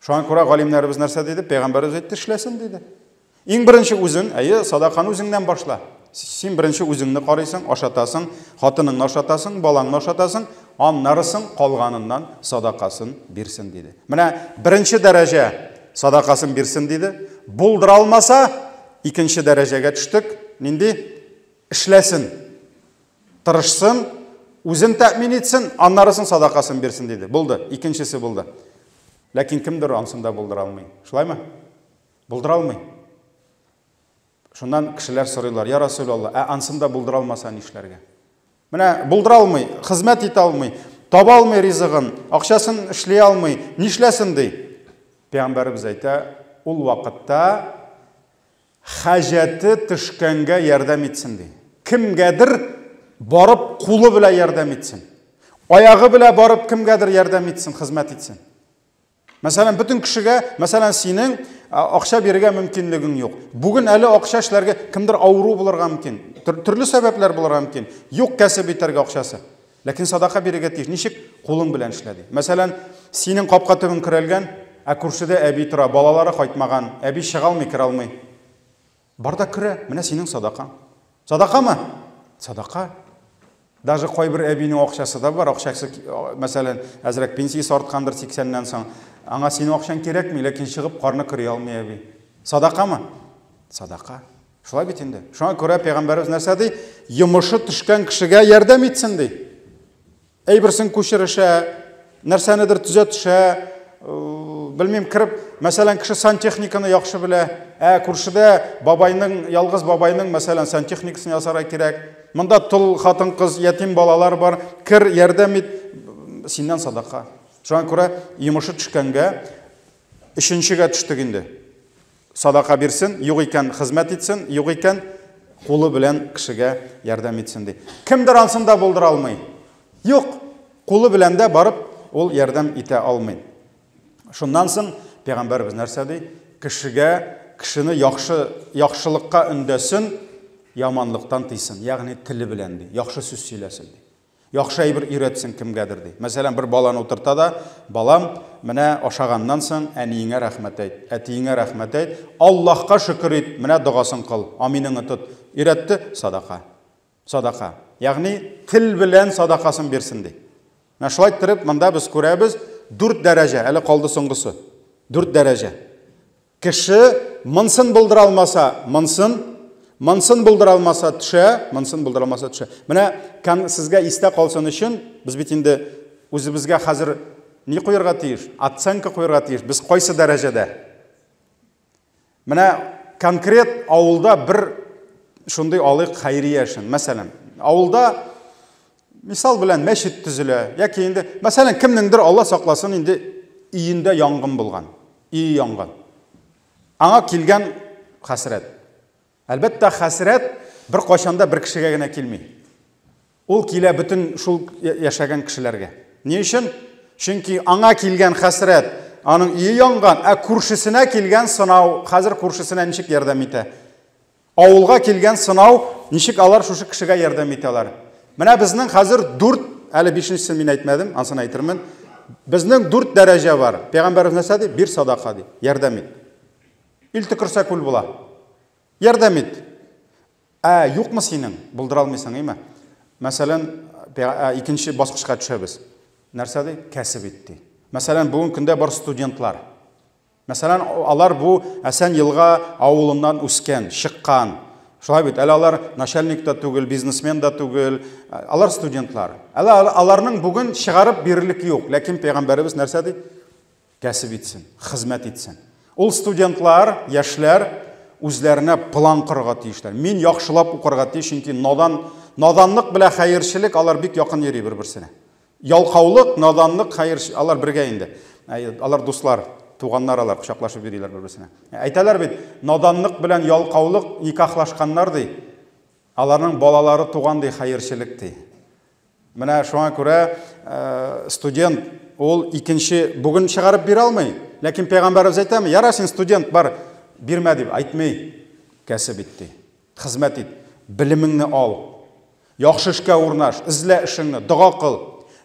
Шуңа күрә галимнәребез нәрсә диде? Пәйгамбәребез әйтте, эшләсен диде. Иң беренче үзең, әйе, садаканы үзеңнән башла. Син беренче үзеңне карыйсың, ашатасың, хатыныңны ашатасың, балаңны ашатасың, аннарысын калганыннан садакасын бирсен диде. Менә беренче дәрәҗә садакасын бирсен диде. Булдыра алмаса, икенче дәрәҗәгә төштек. Нинди? Эшләсен. Тырышсын, үзен тәэмин итсен, аннарысын садакасын бирсен диде. Булды, икенчесе булды. Ләкин кемдер ансын да булдыра алмый. Шулаймы? Булдыра алмый. Шуннан кешеләр сорыйлар, Я Расулалла, ә ансын да булдыра алмаса нишләргә? Менә булдыра алмый, хезмәт итә алмый, таба алмый ризыгын, акчасын эшли алмый, нишләсен ди? Пәйгамбәребез әйтә, ул вакытта Хаҗәте төшкәнгә ярдәм итсен, ди. Кемгәдер барып кулы белән ярдәм итсен. Аягы белән барып кемгәдер ярдәм итсен, хезмәт итсен. Мәсәлән, бөтен кешегә, мәсәлән, синең акча бирергә мөмкинлегең юк. Бүген әле акча эшләргә кемдер авыру булырга мөмкин. Төрле сәбәпләр булырга мөмкин. Юк кәсеп итәргә акчасы. Ләкин садака бирергә тиеш. Ничек? Кулың белән эшлә ди. Мәсәлән, синең капка төбең көрәлгән, ә күршедә әби тора, балалары кайтмаган, әби чыга алмый, керә алмый. Бар да керә, менә синең садакаң. Садакамы? Садака. Даже кайбер әбинең акчасы да бар, акчасы, мәсәлән, әзрәк пенсиясе арткандыр 80-нән соң. Аңа синең акчаң кирәкми, ләкин чыгып карны көри алмый әби. Садакамы? Садака. Шулай бит инде. Шуңа күрә пәйгамбәребез нәрсә ди? Йомышы төшкән кешегә ярдәм итсен ди. Әйберсен күчерешә, нәрсәнедер төзәтешә, белмим, кереп, мәсәлән, кеше сантехниканы яхшы белә, ә күршедә бабайның, ялгыз бабайның, мәсәлән, сантехникасын ясарга кирәк. Монда тол хатын-кыз, ятим балалар бар, кер, ярдәм ит, синнән садака. Шуңа күрә йомышы төшкәнгә өченчегә төштек инде. Садака бирсен, юк икән, хезмәт итсен, юк икән, кулы белән кешегә ярдәм итсен ди. Кемдер ансын да булдыра алмый. Юк, кулы белән дә барып ул ярдәм итә алмый. Шуннан соң пәйгамбәребез нәрсә ди? Кешегә, кешене яхшы, яхшылыкка өндәсен, яманлыктан тыйсын, ягъни теле белән ди, яхшы сүз сөйләсен ди. Яхшы әйбер өйрәтсен кемгәдер, ди. Мәсәлән, бер баланы утырта да, балам, менә ашаганнан соң әниеңә рәхмәт әйт, әтиеңә рәхмәт әйт, Аллаһка шөкер ит, менә догасын кыл, аминыңны тот. Өйрәтте, садака. Садака. Ягъни тел белән садакасын бирсен, ди. Менә шулай иттереп, монда без күрәбез, дүрт дәрәҗә, әле калды соңгысы. Дүрт дәрәҗә. Кеше монсын булдыра алмаса, монсын, монсын булдыра алмаса төшә, монсын булдыра алмаса төшә. Менә сезгә истә калсын өчен, без бит инде үзебезгә хәзер ни куярга тиеш? Оценка куярга тиеш. Без кайсы дәрәҗәдә? Менә конкрет авылда бер шундый алыйк хәйрия эшен. Мәсәлән, авылда мисал белән мәчет төзелә, яки инде, мәсәлән, кемнеңдер Алла сакласын инде өендә янгын булган. Өе янган. Аңа килгән хәсрәт. Әлбәттә, хәсрәт бер кайчанда бер кешегә генә килми. Ул килә бөтен шул яшәгән кешеләргә. Ни өчен? Чөнки аңа килгән хәсрәт, аның өе янган, ә күршесенә килгән сынау, хәзер күршесенә ничек ярдәм итә? Авылга килгән сынау, ничек алар шушы кешегә ярдәм итәләр? Менә безнең хәзер дүрт, әле бишенчесен мин әйтмәдем, ансын әйтермен. Безнең дүрт дәрәҗә бар. Пәйгамбәребез нәрсә ди? Бир садака ди. Ярдәм ит. Ил төкерсә күл була. Ярдәм ит. Ә юкмы синең? Булдыра алмыйсың, име? Мәсәлән, икенче баскычка төшәбез. Нәрсә ди? Кәсеп ит ди. Мәсәлән, бүген көндә бар студентлар. Мәсәлән, алар бу Әсән елга авылыннан үскән, чыккан. Шулай бит, әле алар начальник та түгел, бизнесмен да түгел, алар студентлар. Әле аларның бүген чыгарып бирерлек юк. Ләкин пәйгамбәребез нәрсә ди? Кәсеп итсен, хезмәт итсен. Ул студентлар, яшьләр үзләренә план корырга тиешләр. Мин яхшылап укырга тиеш, чөнки надан, наданлык белән хәерчелек алар бик якын йөри бер-берсенә. Ялкаулык, наданлык, хәер, алар бергә инде. Алар дуслар, туганнар алар, кочаклашып йөриләр бер-берсенә. Әйтәләр бит, наданлык белән ялкаулык никахлашканнар ди. Аларның балалары туган ди, хәерчелек ди. Менә шуңа күрә студент ул икенче бүген чыгарып бирә алмый. Ләкин пәйгамбәребез әйтәме, яра син студент бар, бирмә дип әйтми. Кәсеп ит ди. Хезмәт ит, белемеңне ал. Яхшы эшкә урнаш, эзлә эшеңне, дога кыл.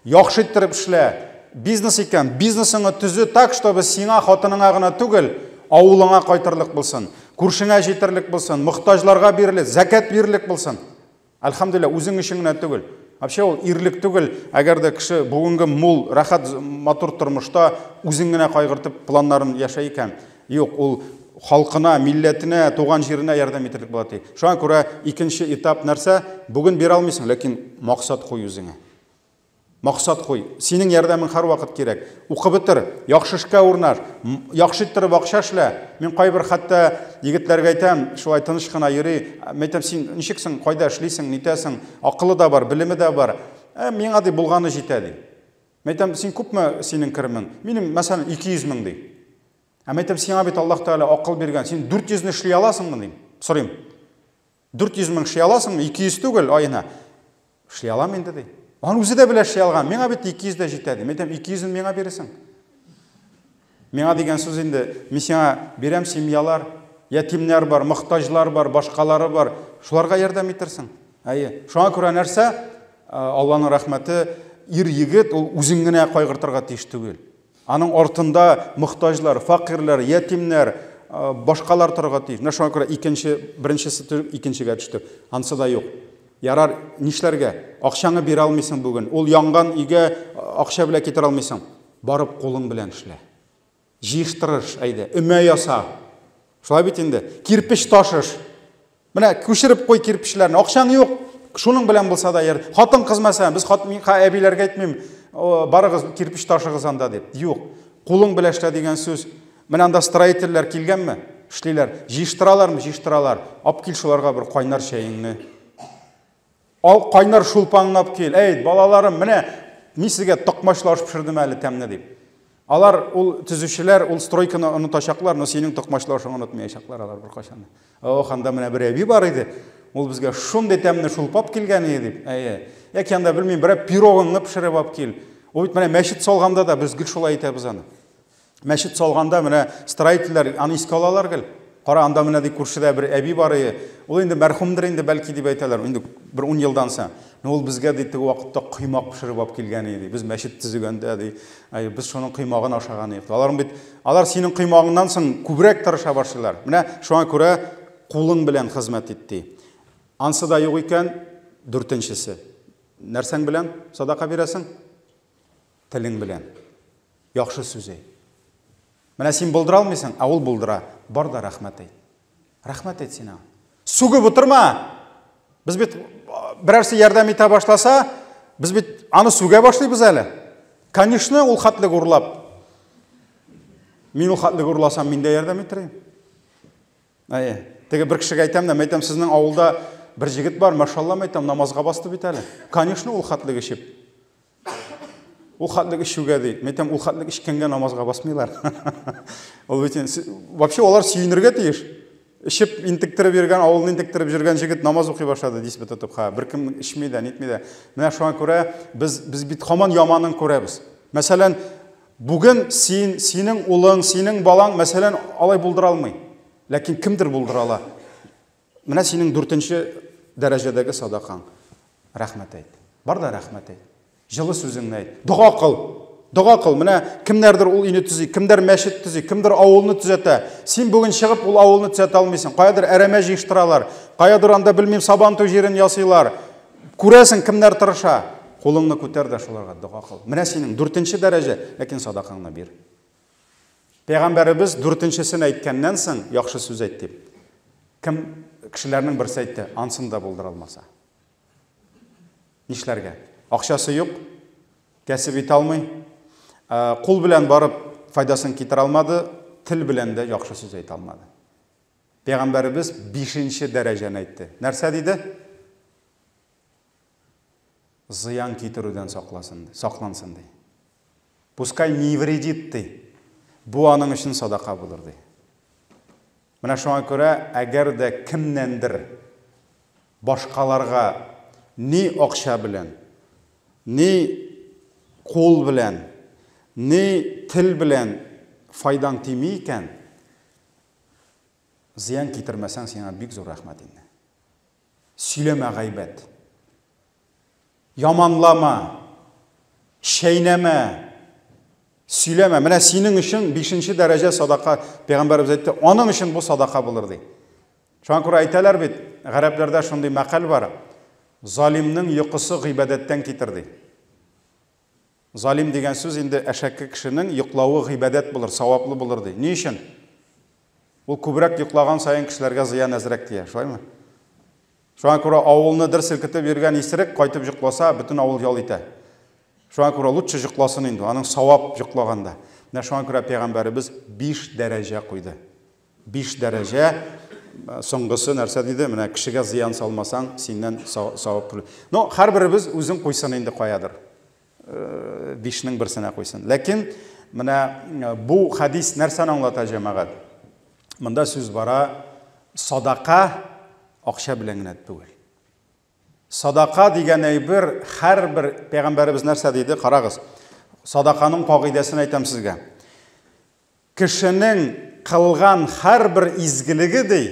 Яхшы иттереп эшлә. Бизнес икән, бизнесыңны төзе так, чтобы сиңа, хатыныңа гына түгел, авылыңа кайтырлык булсын, күршеңә җитерлек булсын, мохтаҗларга бирелеп, зәкят бирерлек булсын. Әлхәмдүлилләһ, үзең өчен генә түгел. Вообще ул ирлек түгел, әгәр дә кеше бүгенге мул, рәхәт, матур тормышта үзен генә кайгыртып планнарын яшәй икән, юк, ул халкына, милләтенә, туган җиренә ярдәм итерлек була ди. Шуңа күрә икенче этап нәрсә? Бүген бирә алмыйсың, ләкин максат куй үзеңә. Максат куй. Синең ярдәмең һәрвакыт кирәк. Укып бетер, яхшы эшкә урнаш, яхшы иттереп акча эшлә. Мин кайбер хәтта егетләргә әйтәм, шулай тыныч кына йөри. Мин әйтәм, син ничексең, кайда эшлисең, нитәсең? Акылы да бар, белеме дә бар. Ә, миңа ди булганы җитә ди. Мин әйтәм, син күпме синең керемең? Минем, мәсәлән, 200 мең ди. Ә мен әйтәм, сиңа бит Аллаһ Тәгалә акыл биргән. Син 400 не эшли аласыңмы дим. Сорыйм. 400 мең эшли аласыңмы? 200 түгел аена. Эшли алам инде ди. Аны үзе дә белә эшли алган. Миңа бит 200 дә җитә ди. Мен әйтәм, 200-ен миңа бирәсең. Миңа дигән сүз инде, мин сиңа бирәм семьялар, ятимнәр бар, мохтаҗлар бар, башкалары бар. Шуларга ярдәм итерсең. Әйе. Шуңа күрә нәрсә? Аллаһның рәхмәте, ир егет ул үзен генә кайгыртырга тиеш түгел. Аның артында мохтаҗлар, факирләр, ятимнәр, башкалар торырга тиеш. Менә шуңа күрә икенче, беренчесе төшеп, икенчегә төштек. Ансы да юк. Ярар, нишләргә? Акчаңны бирә алмыйсың бүген. Ул янган өйгә акча белән китерә алмыйсың. Барып кулың белән эшлә. Җыештырыш, әйдә, өмә яса. Шулай бит инде. Кирпеч ташыш. Менә күчереп куй кирпечләрне. Акчаң юк. Шуның белән булса да яр. Хатын-кыз мәсәлән, без хат мин әбиләргә әйтмим, барыгыз кирпеч ташыгыз анда дип. Юк. Кулың белән эшлә дигән сүз. Менә анда строительләр килгәнме? Эшлиләр. Җыештыралармы? Җыештыралар. Ап кил шуларга бер кайнар чәеңне. Ал кайнар шулпаңны алып кил. Әйт, балаларым, менә мин сезгә токмачлы аш пешердем әле тәмле дип. Алар ул төзүчеләр, ул стройканы онытачаклар, но синең токмачлы ашыңны онытмаячаклар алар беркайчан. Ох, анда менә бер әби бар иде. Ул безгә шундый тәмле шулпа алып килгән иде дип. Әйе. Яки анда белмим, берәр пирогыңны пешереп алып кил. Ул бит менә мәчет салганда да без гел шулай итәбез аны. Мәчет салганда менә строительләр аны искә алалар гел. Кара, анда менә ди күршедә бер әби бар иде. Ул инде мәрхүмдер инде бәлки дип әйтәләр. Инде бер 10 елдан соң. Но ул безгә ди теге вакытта коймак пешереп алып килгән иде. Без мәчет төзегәндә ди, әй, без шуның коймагын ашаган идек. Алар бит алар синең коймагыңнан соң күбрәк тырыша башлыйлар. Менә шуңа күрә кулың белән хезмәт ит ди. Ансы да юк икән, дүртенчесе. Нәрсәң белән садака бирәсең? Телең белән. Яхшы сүз әйт. Менә син булдыра алмыйсың, ә ул булдыра. Бар да рәхмәт әйт. Рәхмәт әйт син аңа. Сүгеп утырма. Без бит берәрсе ярдәм итә башласа, без бит аны сүгә башлыйбыз әле. Конечно, ул хәтлек урлап. Мин ул хәтлек урласам, мин дә ярдәм итер идем. Әйе. Теге бер кешегә әйтәм дә, әйтәм, сезнең авылда бер җегет бар, машалла, әйтәм, намазга басты бит әле. Конечно, ул хәтлек эчеп. Ул хәтлек эчүгә ди. Мин әйтәм, ул хәтлек эчкәнгә намазга басмыйлар. Ул бит вообще алар сөенергә тиеш. Эчеп интектереп йөргән, авылны интектереп йөргән җегет намаз укый башлады дисбе тотып. Ха, беркем эчми дә, нитми дә. Менә шуңа күрә без без бит һаман яманын күрәбез. Мәсәлән, бүген син, синең улың, синең балаң, мәсәлән, алай булдыра алмый. Ләкин кемдер булдыра ала. Менә синең дүртенче дәрәҗәдәге садакаң. Рәхмәт әйт. Бар да рәхмәт әйт. Җылы сүзеңне әйт. Дога кыл. Дога кыл. Менә кемнәрдер ул өйне төзи, кемдер мәчет төзи, кемдер авылны төзәтә. Син бүген чыгып ул авылны төзәтә алмыйсың. Каядыр әрәмә җыештыралар. Каядыр анда белмим сабантуй җирен ясыйлар. Күрәсең, кемнәр тырыша. Кулыңны күтәр дә шуларга дога кыл. Менә синең дүртенче дәрәҗә, ләкин садакаңны бир. Пәйгамбәребез дүртенчесен әйткәннән соң, яхшы сүз әйт дип. Кем Кешеләрнең берсе әйтте, ансын да булдыра алмаса. Нишләргә? Акчасы юк, кәсеп итә алмый. Кул белән барып файдасын китерә алмады, тел белән дә яхшы сүз әйтә алмады. Пәйгамбәребез бишенче дәрәҗәне әйтте. Нәрсә диде? Зыян китерүдән сакласын, саклансын ди. Пускай не вредит ди. Бу аның өчен садака булыр ди. Менә шуңа күрә, әгәр дә кемнәндер башкаларга ни акча белән, ни кул белән, ни тел белән файдаң тими икән, зыян китермәсәң, сиңа бик зур рәхмәт инде. Сөйләмә гайбәт. Яманлама, чәйнәмә, сөйләмә. Менә синең өчен бишенче дәрәҗә садака, пәйгамбәребез әйтте, аның өчен бу садака булыр ди. Шуңа күрә әйтәләр бит, гарәпләрдә шундый мәкаль бар, залимнең йокысы гыйбадәттән китер ди. Залим дигән сүз инде әшәке кешенең йоклавы гыйбадәт булыр, саваплы булыр ди. Ни өчен? Ул күбрәк йоклаган саен кешеләргә зыян әзрәк тия, шулаймы? Шуңа күрә авылны дер селкетеп йөргән исерек кайтып йокласа, бөтен авыл ял итә. Шуңа күрә лучше йокласын инде, аның савап йоклаганда. Менә шуңа күрә пәйгамбәребез 5 дәрәҗә куйды. 5 дәрәҗә, соңгысы нәрсә диде? Менә кешегә зыян салмасаң, синнән савап күрер. Но һәрберебез үзен куйсын инде каядыр. Бишнең берсенә куйсын. Ләкин менә бу хадис нәрсәне аңлата, җәмәгать? Монда сүз бара садака акча белән генә түгел. Садака дигән әйбер һәрбер пәйгамбәребез нәрсә диде? Карагыз. Садаканың кагыйдәсен әйтәм сезгә. Кешенең кылган һәрбер изгелеге ди,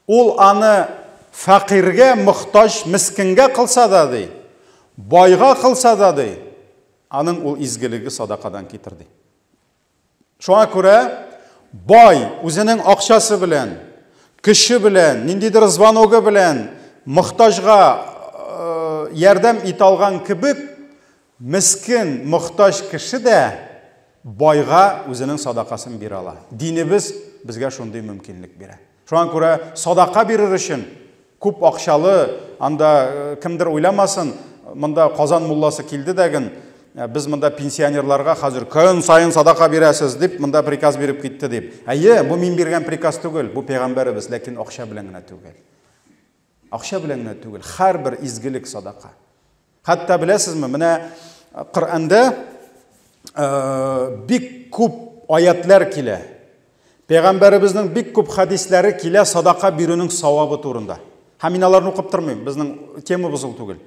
ул аны фәкыйрьгә, мохтаҗ, мескенгә кылса да ди, байга кылса да ди, аның ул изгелеге садакадан китер ди. Шуңа күрә бай үзенең акчасы белән, көче белән, ниндидер звоногы белән мохтаҗга ярдәм итә алган кебек, мескен, мохтаҗ кеше дә байга үзенең садакасын бирә ала. Динебез безгә шундый мөмкинлек бирә. Шуңа күрә садака бирер өчен күп акчалы, анда кемдер уйламасын, монда Казан мулласы килде дәген, без монда пенсионерларга хәзер көн саен садака бирәсез дип, монда приказ биреп китте дип. Әйе, бу мин биргән приказ түгел, бу пәйгамбәребез, ләкин акча белән генә түгел. Акча белән генә түгел, һәрбер изгелек садака. Хәтта беләсезме, менә Коръәндә бик күп аятлар килә. Пәйгамбәребезнең бик күп хадисләре килә садака бирүнең савабы турында. Һәм мин аларны укып тормыйм, безнең темабыз ул түгел.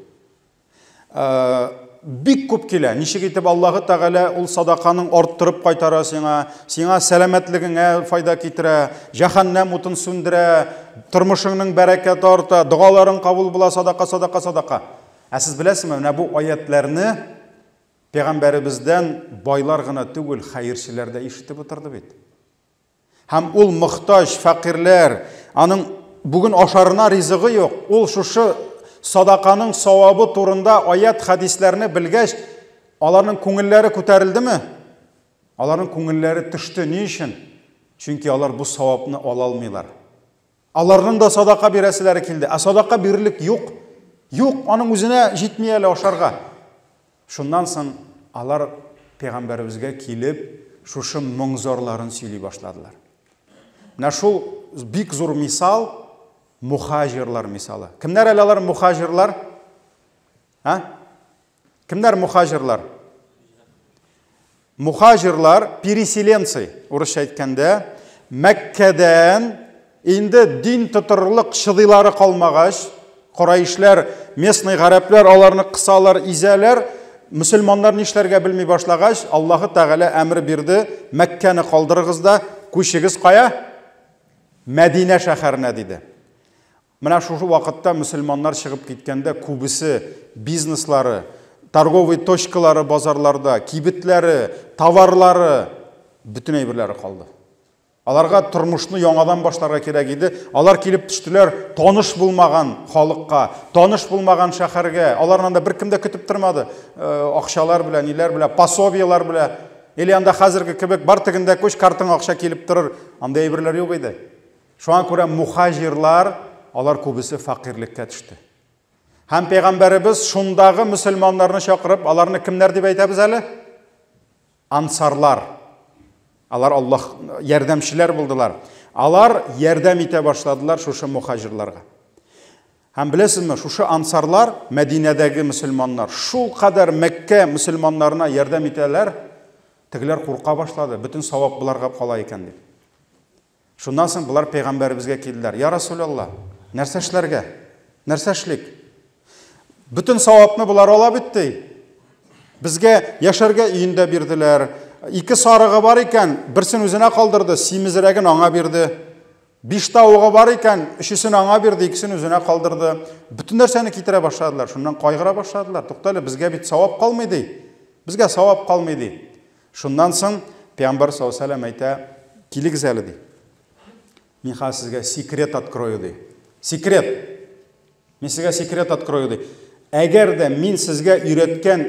Бик күп килә. Ничек итеп Аллаһы Тәгалә ул садаканың арттырып кайтара сиңа, сиңа сәламәтлегеңә файда китерә, җәһәннәм утын сүндерә, тормышыңның бәрәкәте арта, догаларың кабул була, садака, садака, садака. Ә сез беләсезме, менә бу аятларны пәйгамбәребездән байлар гына түгел, хәерчеләр дә ишетеп утырды бит. Һәм ул мохтаҗ, фәкыйрьләр, аның бүген ашарына ризыгы юк, ул шушы садаканың савабы турында аят, хадисләрне белгәч, аларның күңелләре күтәрелдеме? Аларның күңелләре төште. Ни өчен? Чөнки алар бу савапны ала алмыйлар. Аларның да садака бирәселәре килде. Ә садака бирерлек юк. Юк, аның үзенә җитми әле ашарга. Шуннан соң алар пәйгамбәребезгә килеп, шушы моң-зарларын сөйли башладылар. Менә шул бик зур мисал, мухаҗирлар мисалы. Кемнәр әле алар мухаҗирлар? А? Кемнәр мухаҗирлар? Мухаҗирлар, переселенцы, урысча әйткәндә, Мәккәдән инде дин тотырлык чыдыйлары калмагач, Курайшлар, местный гарәпләр аларны кысалар, изәләр, мөселманнар нишләргә белми башлагач, Аллаһы Тәгалә әмер бирде, Мәккәне калдырыгыз да, күчегез кая? Мәдинә шәһәренә, диде. Менә шушы вакытта мөселманнар чыгып киткәндә күбесе бизнеслары, торговый точкалары базарларда, кибетләре, товарлары, бөтен әйберләре калды. Аларга тормышны яңадан башларга кирәк иде. Алар килеп төштеләр таныш булмаган халыкка, таныш булмаган шәһәргә. Аларны анда беркем дә көтеп тормады. Акчалар белән, ниләр белән, пособиелар белән. Или анда хәзерге кебек бар тегендә күч, картаңа акча килеп торыр. Анда әйберләр юк иде. Шуңа күрә мухаҗирлар, алар күбесе фәкыйрьлеккә төште. Һәм пәйгамбәребез шундагы мөселманнарны чакырып, аларны кемнәр дип әйтәбез әле? Ансарлар. Алар Аллаһ ярдәмчеләр булдылар. Алар ярдәм итә башладылар шушы мухаҗирларга. Һәм беләсезме, шушы ансарлар, Мәдинәдәге мөселманнар, шул кадәр Мәккә мөселманнарына ярдәм итәләр, тегеләр курка башлады, бөтен савап боларга кала икән дип. Шуннан соң болар пәйгамбәребезгә килделәр. Я Расулалла, нәрсә эшләргә? Нәрсә эшлик? Бөтен савапны болар ала бит ди. Безгә яшәргә өен дә бирделәр. Ике сарыгы бар икән, берсен үзенә калдырды, симезрәген аңа бирде. Биш тавыгы бар икән, өчесен аңа бирде, икесен үзенә калдырды. Бөтен нәрсәне китерә башладылар. Шуннан кайгыра башладылар. Туктале, безгә бит савап калмый ди. Безгә савап калмый ди. Шуннан соң Пәйгамбәр саллаллаһу алейһи вәсәлләм әйтә, килегез әле ди. Мин хәзер сезгә секрет открою ди. Секрет. Мин сезгә секрет открою ди. Әгәр дә мин сезгә өйрәткән,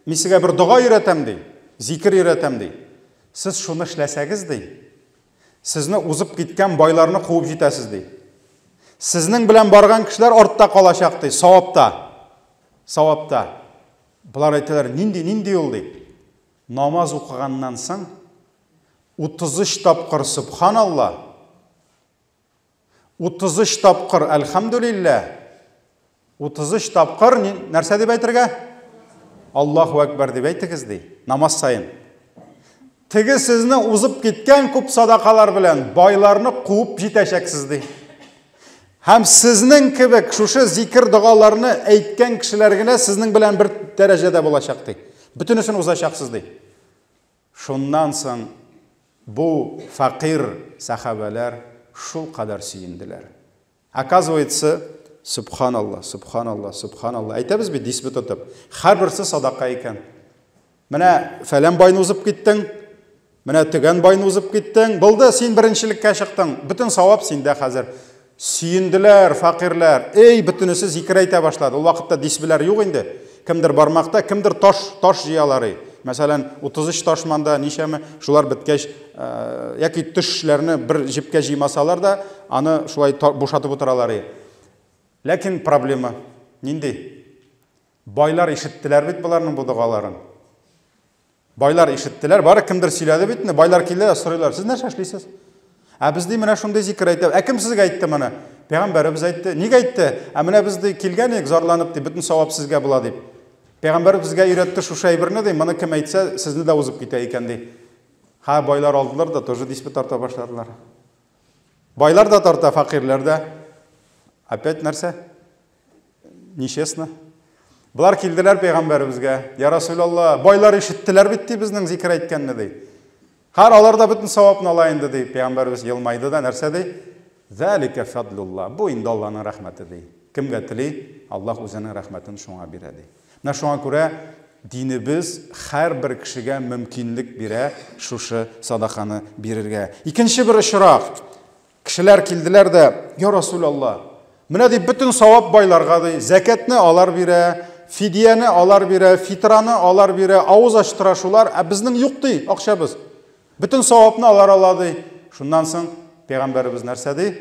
мин сезгә бер дога өйрәтәм ди, зикер өйрәтәм ди. Сез шуны эшләсәгез ди, сезне узып киткән байларны куып җитәсез ди. Сезнең белән барган кешеләр артта калачак ди, савапта. Савапта. Болар әйтәләр, нинди, нинди ул ди. Намаз укыганнан соң 33 тапкыр Субханалла, 33 тапкыр Әлхәмдүлиллә, 33 тапкыр нәрсә дип әйтергә? Аллаһу әкбәр дип әйтегез ди, намаз саен. Теге сезне узып киткән күп садакалар белән байларны куып җитәчәксез ди. Һәм сезнең кебек шушы зикер догаларны әйткән кешеләр генә сезнең белән бер дәрәҗәдә булачак ди. Бөтенесен узачаксыз ди. Шуннан соң бу фәкыйрь сәхабәләр шул кадәр сөенделәр. Оказывается, субханалла, субханалла, субханалла. Әйтәбез бит дисбе тотып. Һәрберсе садака икән. Менә фәлән байны узып киттең, менә төгән байны узып киттең. Булды, син беренчелеккә чыктың. Бөтен савап синдә хәзер. Сөенделәр факирләр. Эй, бөтенесе зикер әйтә башлады. Ул вакытта дисбеләр юк инде. Кемдер бармакта, кемдер таш, таш җыялар. Мәсәлән, 33 таш манда ничәме, шулар беткәч, яки төшләрне бер җепкә җыймасалар да, аны шулай бушатып утыралар. Ләкин проблема нинди? Байлар ишеттеләр бит боларның бу догаларын. Байлар ишеттеләр, бары кемдер сөйләде бит инде. Байлар килде дә сорыйлар, сез нәрсә эшлисез? Ә без ди менә шундый зикер әйтәбез. Ә кем сезгә әйтте моны? Пәйгамбәребез әйтте. Нигә әйтте? Ә менә без ди килгән идек, зарланып ди, бөтен савап сезгә була дип. Пәйгамбәр безгә өйрәтте шушы әйберне ди, моны кем әйтсә, сезне дә узып китә икән ди. Ха, байлар алдылар да тоже дисбе тарта башладылар. Байлар да тарта, фәкыйрьләр дә. Опять нәрсә? Нечестно. Болар килделәр пәйгамбәребезгә. Я Расулалла, байлар ишеттеләр бит ди безнең зикер әйткәнне ди. Хәр алар да бөтен савапны ала инде ди. Пәйгамбәребез елмайды да нәрсә ди? Залика фадлулла. Бу инде Аллаһның рәхмәте ди. Кемгә тели, Аллаһ үзенең рәхмәтен шуңа бирә ди. Менә шуңа күрә динебез һәрбер кешегә мөмкинлек бирә шушы садаканы бирергә. Икенче бер очрак. Кешеләр килделәр дә, Я Расулалла, менә ди бөтен савап байларга ди, зәкәтне алар бирә, фидияне алар бирә, фитраны алар бирә, авыз ачтыра шулар, ә безнең юк ди акчабыз. Бөтен савапны алар ала ди. Шуннан соң пәйгамбәребез нәрсә ди?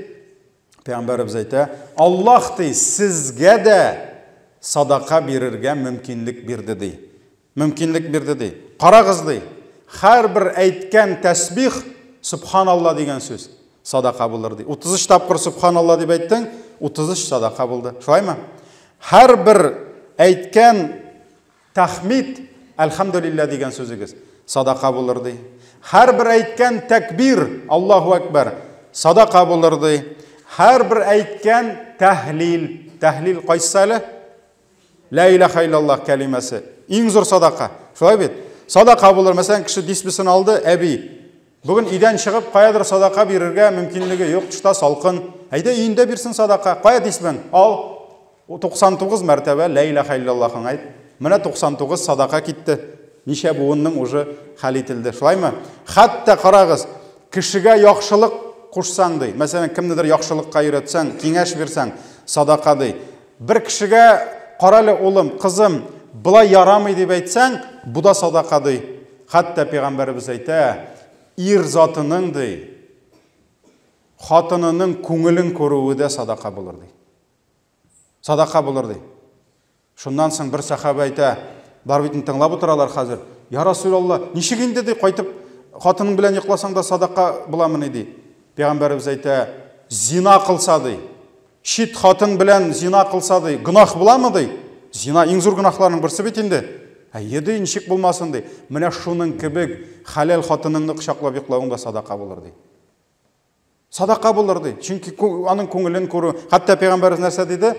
Пәйгамбәребез әйтә, Аллаһ ди, сезгә дә садака бирергә мөмкинлек бирде ди. Мөмкинлек бирде ди. Карагыз ди. Һәрбер әйткән тәсбих субханалла дигән сүз садака булыр ди. 33 тапкыр субханалла дип әйттең, 33 садака булды. Шулаймы? Һәрбер әйткән тәхмид әлхәмдүлилләһ дигән сүзегез садака булыр ди. Һәрбер әйткән тәкбир Аллаһу әкбәр садака булыр ди. Һәрбер әйткән тәһлил, тәһлил кайсы әле? Лә илаха иллаллаһ кәлимәсе. Иң зур садака. Шулай бит? Садака булыр. Мәсәлән, кеше дисбесен алды, әби. Бүген өйдән чыгып, каядыр садака бирергә мөмкинлеге юк, тышта салкын. Әйдә, өендә бирсен садака. Кая дисбең? Ал. 99 мәртәбә лә илаха иллаллаһың әйт. Менә 99 садака китте. Ничә буынның уже хәл ителде. Шулаймы? Хәтта карагыз, кешегә яхшылык кушсаң ди. Мәсәлән, кемнедер яхшылыкка өйрәтсәң, киңәш бирсәң, садака ди. Бер кешегә, карале, улым, кызым, болай ярамый дип әйтсәң, бу да садака ди. Хәтта пәйгамбәребез әйтә, ир затының ди, Хатынының күңелен күрүе дә садака булыр, ди. Садака булыр, ди. Шуннан соң бер сәхабә әйтә, бар бит тыңлап утыралар хәзер. Я Расулалла, ничек инде ди, кайтып хатының белән йокласаң да садака буламыни ди. Пәйгамбәребез әйтә, зина кылса ди, чит хатын белән зина кылса ди, гөнаһ буламы ди? Зина иң зур гөнаһларның берсе бит инде. Әйе ди, ничек булмасын ди. Менә шуның кебек хәләл хатыныңны кочаклап йоклавың да садака булыр ди. Садака булыр ди. Чөнки аның күңелен күрү. Хәтта пәйгамбәребез нәрсә диде?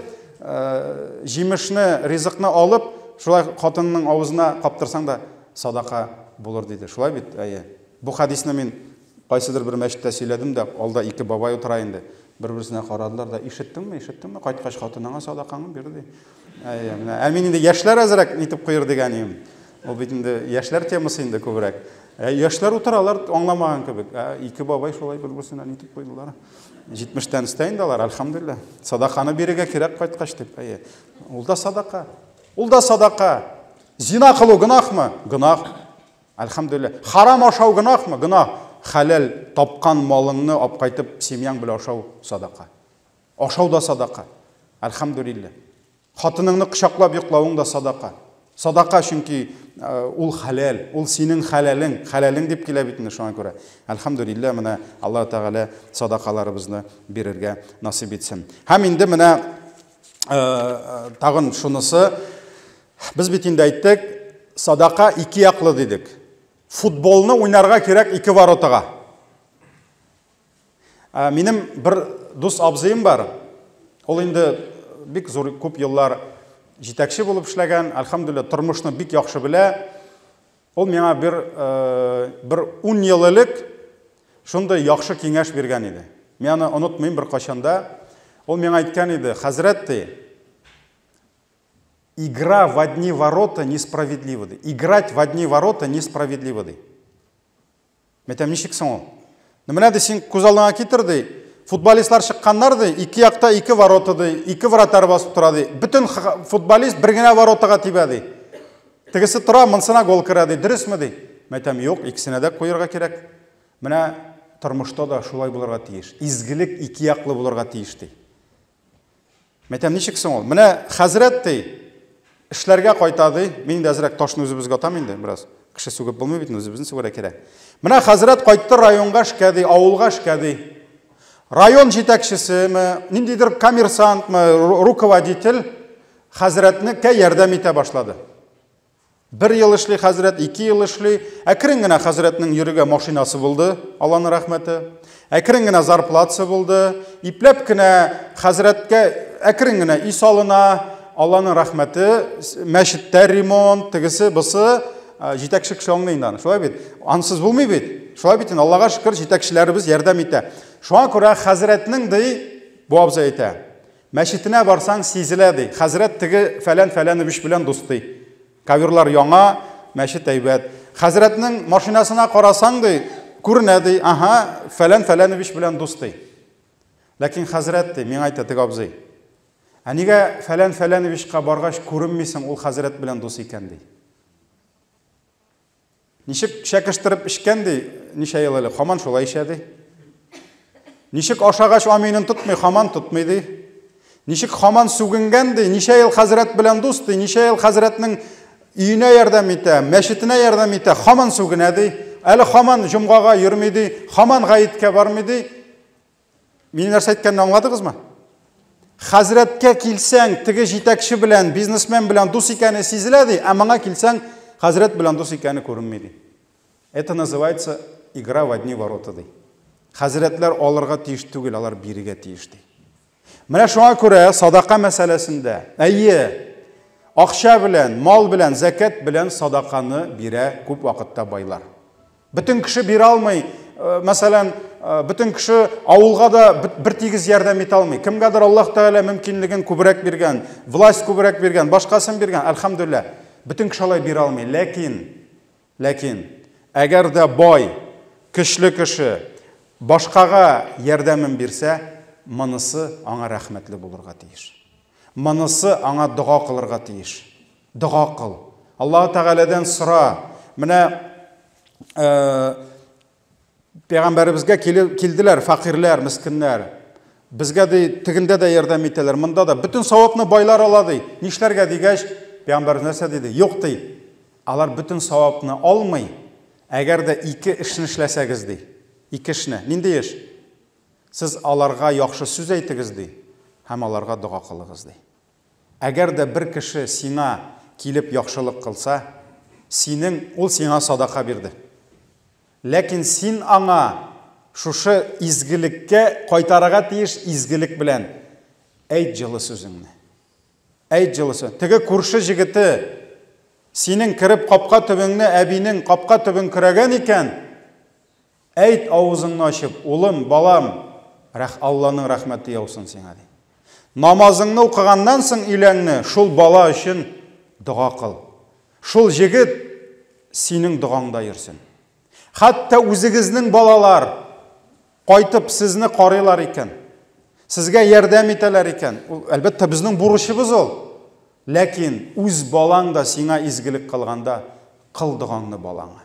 Җимешне, ризыкны алып, шулай хатынның авызына каптырсаң да садака булыр диде. Шулай бит? Әйе. Бу хәдисне мин кайсыдыр бер мәчеттә сөйләдем дә, алда ике бабай утыра инде. Бер-берсенә карадылар да, ишеттеңме, ишеттеңме? Кайткач хатыныңа садакаңны бир ди. Әйе, менә. Ә мин инде яшьләр әзрәк нитеп куер дигән идем. Ул бит инде яшьләр темасы инде күбрәк. Ә яшьләр утыралар, аңламаган кебек. Ә ике бабай шулай бер-берсенә нитеп куйдылар. 70-тән өстә инде алар, әлхәмдүлилләһ. Садаканы бирергә кирәк кайткач дип. Әйе. Ул да садака. Ул да садака. Зина кылу гөнаһмы? Гөнаһ. Әлхәмдүлилләһ. Харам ашау гөнаһмы? Гөнаһ. Хәләл тапкан малыңны алып кайтып семьяң белән ашау садака. Ашау да садака. Әлхәмдүлилләһ. Хатыныңны кочаклап йоклавың да садака. Садака, чөнки ул хәләл, ул синең хәләлең, хәләлең дип килә бит инде шуңа күрә. Әлхәмдүлилләһ, менә Аллаһ Тәгалә садакаларыбызны бирергә насыйп итсен. Һәм инде менә тагын шунысы, без бит инде әйттек, садака ике яклы дидек. Футболны уйнарга кирәк ике воротага. Минем бер дус абзыем бар. Ул инде бик зур күп еллар җитәкче булып эшләгән, әлхәмдүлилләһ, тормышны бик яхшы белә. Ул миңа бер бер 10 ел элек шундый яхшы киңәш биргән иде. Мин аны онытмыйм беркайчан да. Ул миңа әйткән иде, хәзрәт ди, игра в одни ворота несправедлива ди. Играть в одни ворота несправедливо ди. Мәйтәм, ничек соң ул? Ну, менә ди, син күз алдыңа китер ди. Футболистлар чыкканнар ди, ике якта ике ворота ди, ике вратарь басып тора ди. Бөтен футболист бер генә воротага тибә ди. Тегесе тора, монсына гол керә ди. Дөресме ди? Мәйтәм, юк, икесенә дә куерга кирәк. Менә тормышта да шулай булырга тиеш. Изгелек ике яклы булырга тиеш ди. Мәйтәм, ничек соң ул? Менә хәзрәт ди, эшләргә кайта ди. Мин инде әзрәк ташны үзебезгә атам инде, бераз. Кеше сүгеп булмый бит, үзебезне сүгәргә кирәк. Менә хәзрәт кайтты районга эшкә ди, авылга эшкә ди. Район җитәкчесеме, ниндидер коммерсантмы, руководитель хәзрәтнекә ярдәм итә башлады. Бер ел эшли хәзрәт, ике ел эшли. Әкрен генә хәзрәтнең йөрергә машинасы булды, Алланың рәхмәте. Әкрен генә зарплатасы булды. Ипләп кенә хәзрәткә әкрен генә өй салына, Алланың рәхмәте, мәчеттә ремонт, тегесе, бусы, җитәкче кеше аңлый инде аны. Шулай бит? Ансыз булмый бит. Шулай бит инде, Аллага шөкер, җитәкчеләребез ярдәм итә. Шуңа күрә хәзрәтнең ди, бу абзый әйтә, Мәчетенә барсаң, сизелә, ди. Хәзрәт теге фәлән фәләнович белән дус, ди. Коверлар яңа, мәчет әйбәт. Хәзрәтнең машинасына карасаң, ди, күренә, ди, аһа, фәлән фәләнович белән дус, ди. Ләкин хәзрәт, ди, миңа әйтә теге абзый. Ә нигә фәлән фәләновичка баргач күренмисең, ул хәзрәт белән дус икән, ди. Ничек чәкештереп эчкән ди, ничә ел элек, һаман шулай эчә ди. Ничек ашагач аминын тотмый, һаман тотмый ди. Ничек һаман сүгенгән ди, ничә ел хәзрәт белән дус ди, ничә ел хәзрәтнең өенә ярдәм итә, мәчетенә ярдәм итә, һаман сүгенә ди. Әле һаман җомгага йөрми ди, һаман гаеткә бармый ди. Мин нәрсә әйткәнне аңладыгызмы? Хәзрәткә килсәң, теге җитәкче белән, бизнесмен белән дус икәне сизелә ди, ә моңа килсәң, хәзрәт белән дус икәне күренми ди. Это называется игра в одни ворота ди. Хәзрәтләр алырга тиеш түгел, алар бирергә тиеш ди. Менә шуңа күрә садака мәсьәләсендә, әйе, акча белән, мал белән, зәкәт белән садаканы бирә күп вакытта байлар. Бөтен кеше бирә алмый. Мәсәлән, бөтен кеше авылга да бер тигез ярдәм итә алмый. Кемгәдер Аллаһ Тәгалә мөмкинлеген күбрәк биргән, власть күбрәк биргән, башкасын биргән, әлхәмдүлилләһ. Бөтен кеше алай бирә алмый. Ләкин, ләкин, әгәр дә бай, көчле кеше башкага ярдәмен бирсә, монысы аңа рәхмәтле булырга тиеш. Монысы аңа дога кылырга тиеш. Дога кыл. Аллаһ Тәгаләдән сора. Менә Пәйгамбәребезгә килделәр фәкыйрьләр, мескеннәр. Безгә ди, тегендә дә ярдәм итәләр, монда да. Бөтен савапны байлар ала ди. Нишләргә дигәч, пәйгамбәребез нәрсә диде? Юк ди. Алар бөтен савапны алмый, әгәр дә ике эшне эшләсәгез ди. Ике эшне. Нинди эш? Сез аларга яхшы сүз әйтегез ди һәм аларга дога кылыгыз ди. Әгәр дә бер кеше сиңа килеп яхшылык кылса, синең ул сиңа садака бирде. Ләкин син аңа шушы изгелеккә кайтарырга тиеш изгелек белән. Әйт җылы сүзеңне. Әйт җылы сүз. Теге күрше җегете синең кереп капка төбеңне, әбинең капка төбен көрәгән икән, әйт авызыңны ачып, улым, балам, рәх Алланың рәхмәте яусын сиңа ди. Намазыңны укыганнан соң өйләңне шул бала өчен дога кыл. Шул җегет синең догаңда йөрсен. Хәтта үзегезнең балалар кайтып сезне карыйлар икән, сезгә ярдәм итәләр икән, ул, әлбәттә, безнең бурычыбыз ул. Ләкин үз балаң да сиңа изгелек кылганда, кыл догаңны балаңа.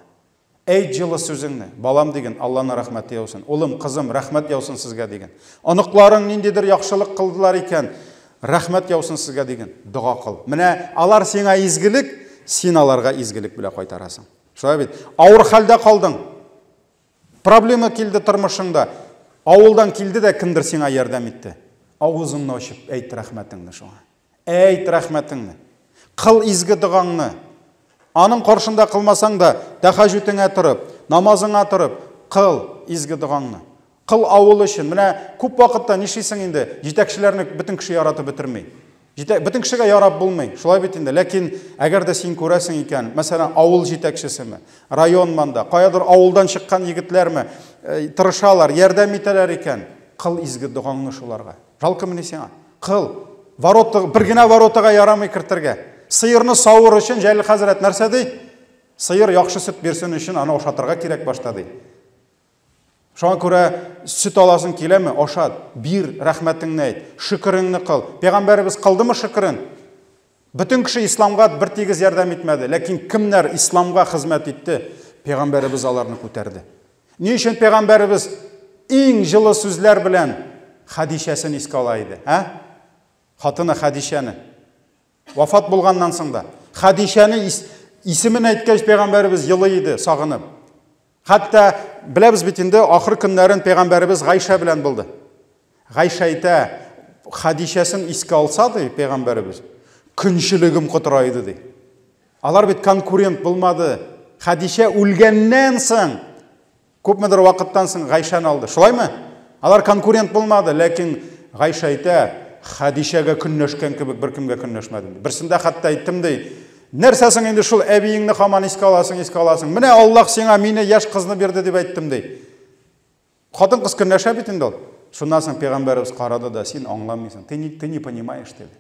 Әйт җылы сүзеңне, балам диген, Алланың рәхмәте яусын. Улым, кызым, рәхмәт яусын сезгә диген. Оныкларың ниндидер яхшылык кылдылар икән, рәхмәт яусын сезгә диген, дога кыл. Менә алар сиңа изгелек, син аларга изгелек белән кайтарасың. Шулай бит. Авыр хәлдә калдың. Проблема килде тормышыңда. Авылдан килде дә кемдер сиңа ярдәм итте. Авызыңны ачып әйт рәхмәтеңне шуңа. Әйт рәхмәтеңне. Кыл изге догаңны. Аның каршында кылмасаң да, тәхәҗүтеңә торып, намазыңа торып, кыл изге догаңны. Кыл авыл өчен. Менә күп вакытта нишлисең инде, җитәкчеләрне бөтен кеше яратып бетерми. Җитә, бөтен кешегә ярап булмый. Шулай бит инде. Ләкин әгәр дә син күрәсең икән, мәсәлән, авыл җитәкчесеме, район манда, каядыр авылдан чыккан егетләрме, тырышалар, ярдәм итәләр икән, кыл изге догаңны шуларга. Жалкомыни сиңа? Кыл. Ворота, бер генә воротага ярамый кертергә. Сыерны савыр өчен Җәлил хәзрәт нәрсә ди? Сыер яхшы сөт бирсен өчен аны ашатырга кирәк башта ди. Шуңа күрә сөт аласың киләме? Ашат, бир, рәхмәтеңне әйт, шөкереңне кыл. Пәйгамбәребез кылдымы шөкерен? Бөтен кеше исламга бер тигез ярдәм итмәде, ләкин кемнәр исламга хезмәт итте, пәйгамбәребез аларны күтәрде. Ни өчен пәйгамбәребез иң җылы сүзләр белән Хәдичәсен искә ала иде, ә? Хатыны Хәдичәне. Вафат булганнан соң да Хәдичәне исемен әйткәч пәйгамбәребез елый иде, сагынып. Хәтта беләбез бит инде, ахыр көннәрен пәйгамбәребез Гайшә белән булды. Гайшә әйтә, Хәдичәсен искә алса, ди пәйгамбәребез, көнчелегем котыра иде, ди. Алар бит конкурент булмады. Хәдичә үлгәннән соң, күпмедер вакыттан соң Гайшәне алды. Шулаймы? Алар конкурент булмады, ләкин Гайшә әйтә, Хәдичәгә көнләшкән кебек беркемгә көнләшмәдем. Берсендә хәтта әйттем, ди, нәрсә соң инде шул әбиеңне һаман искә аласың, искә аласың. Менә Аллаһ сиңа мине яшь кызны бирде дип әйттем, ди. Хатын-кыз көнләшә бит инде ул. Шуннан соң пәйгамбәребез карады да, син аңламыйсың, ты не понимаешь, диде.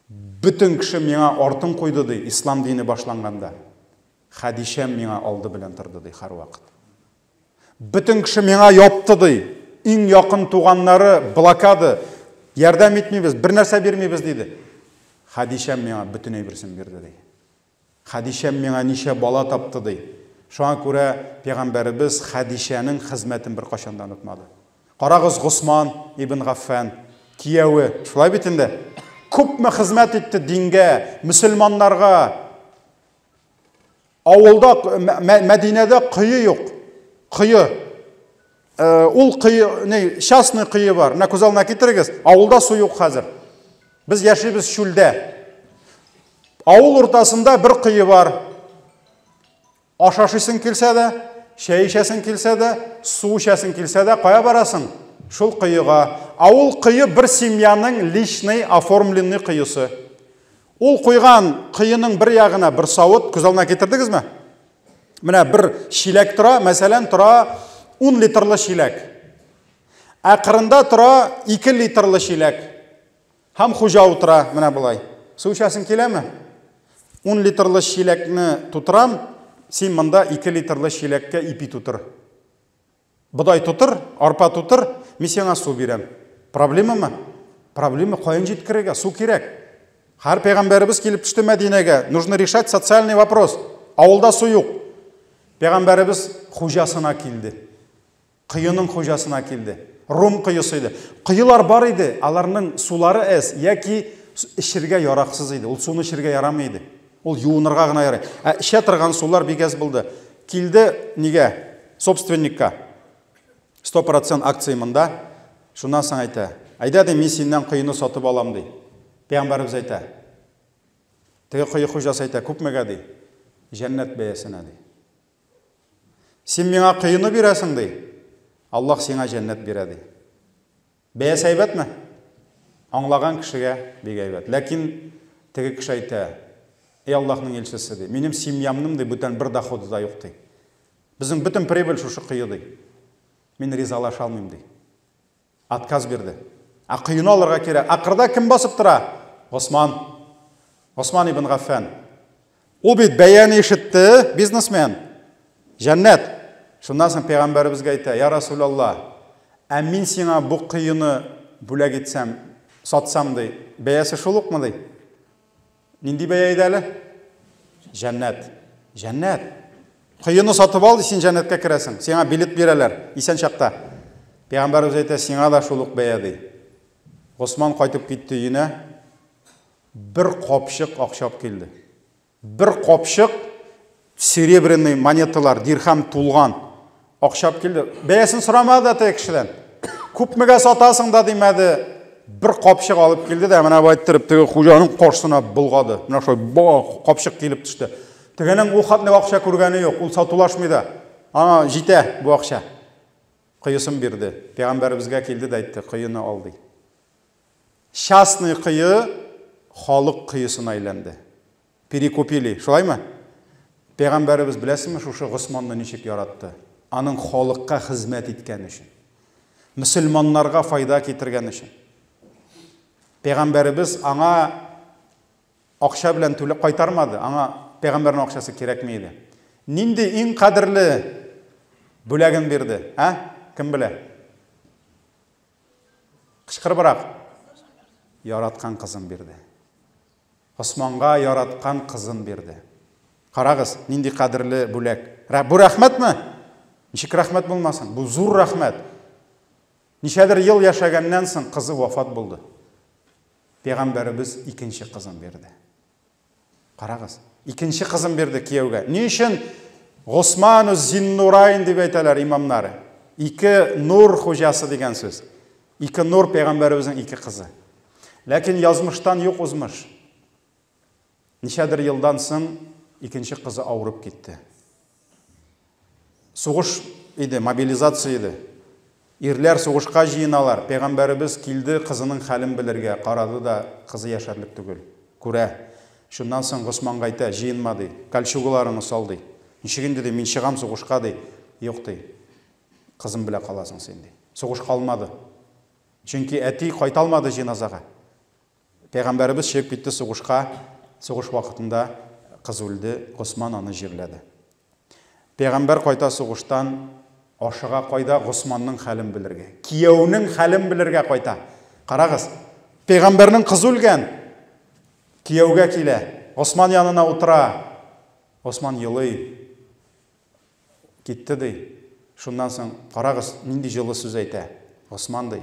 Бөтен кеше миңа артын куйды, ди, ислам дине башланганда. Хәдичәм миңа алды белән торды, ди, һәрвакыт. Бөтен кеше миңа япты, ди. Иң якын туганнары блокада, ярдәм итмибез, бер нәрсә бирмибез, диде. Хәдичәм миңа бөтен әйберсен бирде, ди. Хәдичәм миңа ничә бала тапты, ди. Шуңа күрә пәйгамбәребез Хәдичәнең хезмәтен беркайчан да онытмады. Карагыз, Госман ибн Гаффан, кияве, шулай бит инде. Күпме хезмәт итте дингә, мөселманнарга. Авылда, Мәдинәдә кое юк. Кое. Ул кое, не, частный кое бар. Менә күз алдына китерегез. Авылда су юк хәзер. Без яшибез чүлдә. Авыл уртасында бер кое бар. Аш ашыйсың килсә дә, чәй эчәсең килсә дә, су эчәсең килсә дә, кая барасың? Шул коега. Авыл кое бер семьяның личный оформленный коесы. Ул куйган коеның бер ягына бер савыт, күз алдына китердегезме? Менә бер чиләк тора, мәсәлән, тора 10 литрлы чиләк. Ә кырында тора 2 литрлы чиләк. Һәм хуҗа утыра менә болай. Су эчәсең киләме? 10 литрлы чиләкне тутырам, син монда 2 литрлы чиләккә ипи тутыр. Бодай тутыр, арпа тутыр, мин сиңа су бирәм. Проблемамы? Проблема каян җиткерергә? Су кирәк. Һәр пәйгамбәребез килеп төште Мәдинәгә. Нужно решать социальный вопрос. Авылда су юк. Пәйгамбәребез хуҗасына килде. Коеның хуҗасына килде. Рум коесы иде. Коелар бар иде, аларның сулары әз яки эчергә яраксыз иде. Ул суны эчергә ярамый иде. Ул юынырга гына ярый. Ә эчә торган сулар бик әз булды. Килде нигә? Собственникка. 100% акция монда. Шуннан соң әйтә. Әйдә, ди, мин синнән коены сатып алам, ди. Пәйгамбәребез әйтә. Теге кое хуҗасы әйтә, күпмегә, ди? Җәннәт бәясенә, ди. Син миңа коены бирәсең, ди. Аллаһ сиңа җәннәт бирә, ди. Бәясе әйбәтме? Аңлаган кешегә бик әйбәт. Ләкин теге кеше әйтә, Эй Аллаһның илчесе, ди, минем семьямның, ди, бүтән бер доходы да юк, ди. Безнең бөтен прибыль шушы кое, ди. Мин ризалаша алмыйм, ди. Отказ бирде. Ә коены алырга кирәк. Ә кырда кем басып тора? Госман. Госман ибн Гаффан. Ул бит бәяне ишетте, бизнесмен. Җәннәт. Шуннан соң пәйгамбәребезгә әйтә, Я Расулалла, ә мин сиңа бу коены бүләк итсәм, сатсам, ди, бәясе шул укмы, ди? Нинди бәя иде әле? Җәннәт. Җәннәт. Коены сатып ал, син җәннәткә керәсең. Сиңа билет бирәләр, исән чакта. Пәйгамбәребез әйтә, сиңа да шул ук бәя, ди. Госман кайтып китте өенә. Бер капчык акча алып килде. Бер капчык серебряный монеталар, дирхам тулган. Акча алып килде. Бәясен сорамады да теге кешедән. Күпмегә сатасың да димәде. Бер капчык алып килде дә, менә болай иттереп теге хуҗаның каршысына болгады. Менә шулай ба капчык килеп төште. Тегенең ул хәтле акча күргәне юк, ул сатулашмый да. Аңа җитә бу акча. Коесын бирде. Пәйгамбәребезгә килде дә әйтте, коены ал ди. Частный кое халык коесына әйләнде. Перекупили, шулаймы? Пәйгамбәребез беләсезме шушы Госманны ничек яратты? Аның халыкка хезмәт иткән өчен. Мөселманнарга файда китергән өчен. Пәйгамбәребез аңа акча белән түләп кайтармады. Аңа пәйгамбәрнең акчасы кирәкми иде. Нинди иң кадерле бүләген бирде? Ә? Кем белә? Кычкырыбрак. Яраткан кызын бирде. Госманга яраткан кызын бирде. Карагыз, нинди кадерле бүләк. Бу рәхмәтме? Ничек рәхмәт булмасын? Бу зур рәхмәт. Ничәдер ел яшәгәннән соң кызы вафат булды. Пәйгамбәребез икенче кызын бирде. Карагыз, икенче кызын бирде кияүгә. Ни өчен Госману Зиннурайн дип әйтәләр имамнары? Ике нур хуҗасы дигән сүз. Ике нур пәйгамбәребезнең ике кызы. Ләкин язмыштан юк узмыш. Ничәдер елдан соң икенче кызы авырып китте. Сугыш иде, мобилизация иде. Ирләр сугышка җыеналар. Пәйгамбәребез килде кызының хәлен белергә, карады да, кызы яшәрлек түгел. Күрә. Шуннан соң Госманга әйтә, җыенма, ди. Кольчугаларыңны сал, ди. Ничек инде, ди, мин чыгам сугышка, ди. Юк, ди. Кызым белән каласың син, ди. Сугыш калмады. Чөнки әти кайта алмады җеназага. Пәйгамбәребез чыгып китте сугышка. Сугыш вакытында кыз үлде, Госман аны җирләде. Пәйгамбәр кайта сугыштан, ашыга кайда Госманның хәлен белергә. Кияүнең хәлен белергә кайта. Карагыз, пәйгамбәрнең кызы үлгән. Кияүгә килә. Госман янына утыра. Госман елый. Китте ди. Шуннан соң, карагыз, нинди җылы сүз әйтә. Госман ди.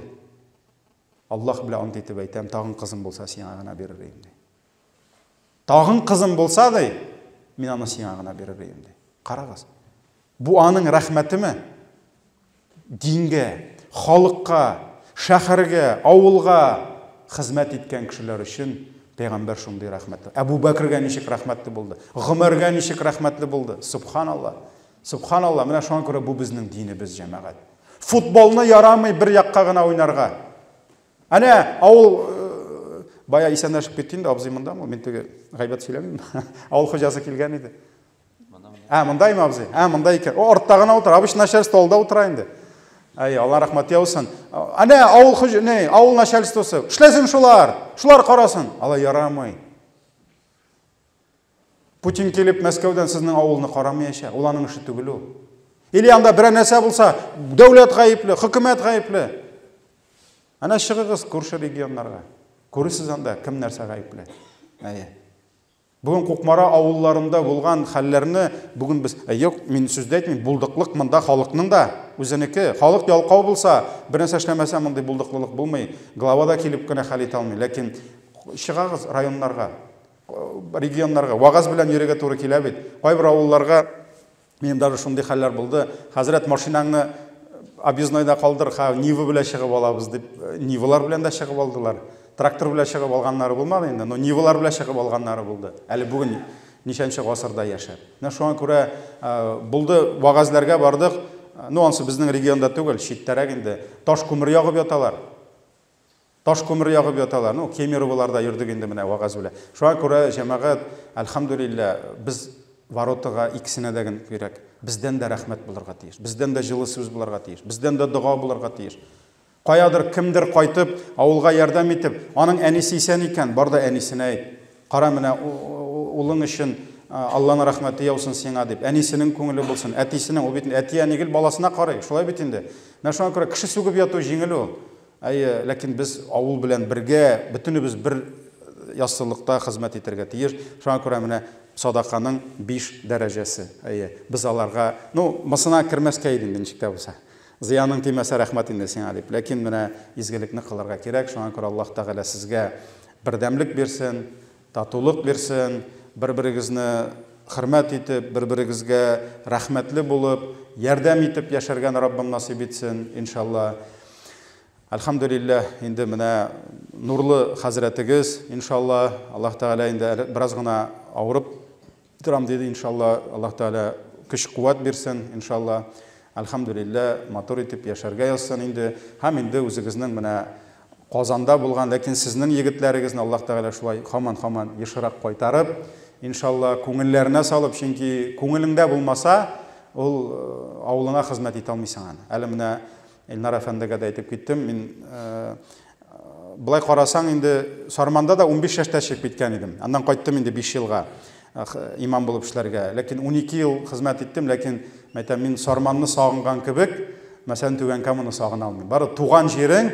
Аллаһ белән ант итеп әйтәм, тагын кызым булса, сиңа гына бирер идем ди. Тагын кызым булса ди, мин аны сиңа гына бирер идем ди. Карагыз. Бу аның рәхмәтеме? Дингә, халыкка, шәһәргә, авылга хезмәт иткән кешеләр өчен пәйгамбәр шундый рәхмәтле. Әбу Бәкргә ничек рәхмәтле булды? Гомәргә ничек рәхмәтле булды? Субханалла. Субханалла, менә шуңа күрә бу безнең динебез, җәмәгать. Футболны ярамый бер якка гына уйнарга. Әнә авыл бая исәнләшеп китте инде, абзый мондамы? Мин теге гайбәт сөйләмим. Авыл хуҗасы килгән иде. Ә, монда име абзый? Ә, монда икән. О, артта гына утыра. Обычно начальство алда утыра инде. Әй, Алла рәхмәт яусын. Әнә авыл хуҗа, не, авыл начальствосы. Эшләсен шулар. Шулар карасын. Алай ярамый. Путин килеп Мәскәүдән сезнең авылны карамаячак. Ул аның эше түгел ул. Или анда берәр нәрсә булса, дәүләт гаепле, хөкүмәт гаепле. Әнә чыгыгыз күрше регионнарга. Күрерсез анда кем нәрсә гаепле. Әйе. Бүген Кукмара авылларында булган хәлләрне бүген без, юк, мин сүз дә әйтмим, булдыклык монда халыкның да үзенеке. Халык ялкау булса, бер нәрсә эшләмәсә, мондый булдыклылык булмый. Глава да килеп кенә хәл итә алмый. Ләкин чыгагыз районнарга, регионнарга, вагаз белән йөрергә туры килә бит. Кайбер авылларга минем даже шундый хәлләр булды. Хәзрәт, машинаңны объезднойда калдыр, ха, Нива белән чыгып алабыз дип, Нивалар белән дә чыгып алдылар. Трактор белән чыгып алганнары булмады инде, но Нивалар белән чыгып алганнары булды. Әле бүген ничәнче гасырда яшәп. Менә шуңа күрә булды, вагазләргә бардык. Ну, ансы безнең регионда түгел, читтәрәк инде. Таш күмер ягып яталар. Таш күмер ягып яталар. Ну, Кемероволарда йөрдек инде менә вагаз белән. Шуңа күрә, җәмәгать, әлхәмдүлилләһ, без воротага икесенә дә кирәк. Бездән дә рәхмәт булырга тиеш. Бездән дә җылы сүз булырга тиеш. Бездән дә дога булырга тиеш. Каядыр кемдер кайтып, авылга ярдәм итеп, аның әнисе исән икән, бар да әнисенә әйт. Кара менә улың өчен Алланың рәхмәте яусын сиңа дип. Әнисенең күңеле булсын, әтисенең, ул бит әти-әни гел баласына карый, шулай бит инде. Менә шуңа күрә кеше сүгеп яту җиңел ул. Әйе, ләкин без авыл белән бергә, бөтенебез бер яссылыкта хезмәт итәргә тиеш. Шуңа күрә менә садаканың 5 дәрәҗәсе. Әйе, без аларга, ну, мысына кермәскә иде инде ничек тә булса. Зыяның тимәсә, рәхмәт инде сиңа дип. Ләкин менә изгелекне кылырга кирәк. Шуңа күрә Аллаһ Тәгалә сезгә бердәмлек бирсен, татулык бирсен, бер-берегезне хөрмәт итеп, бер-берегезгә рәхмәтле булып, ярдәм итеп яшәргә Раббым насыйп итсен, иншалла. Әлхәмдүлилләһ, инде менә нурлы хәзрәтегез, иншалла, Аллаһ Тәгалә инде әле бераз гына авырып торам диде, иншалла, Аллаһ Тәгалә көч-куәт бирсен, иншалла. Әлхәмдүлилләһ, матур итеп яшәргә язсын инде. Һәм инде үзегезнең менә Казанда булган, ләкин сезнең егетләрегезне Аллаһ Тәгалә шулай һаман-һаман ешрак кайтарып, иншалла, күңелләренә салып, чөнки күңелеңдә булмаса, ул авылыңа хезмәт итә алмыйсың аны. Әле менә Илнар әфәндегә дә әйтеп киттем, мин былай карасаң инде Сарманда да 15 яшьтә чыгып киткән идем. Аннан кайттым инде 5 елга имам булып эшләргә. Ләкин 12 ел хезмәт иттем, ләкин мәйтәм, мин Сарманны сагынган кебек, мәсәлән, Түбән Каманы сагына алмыйм. Бары туган җирең,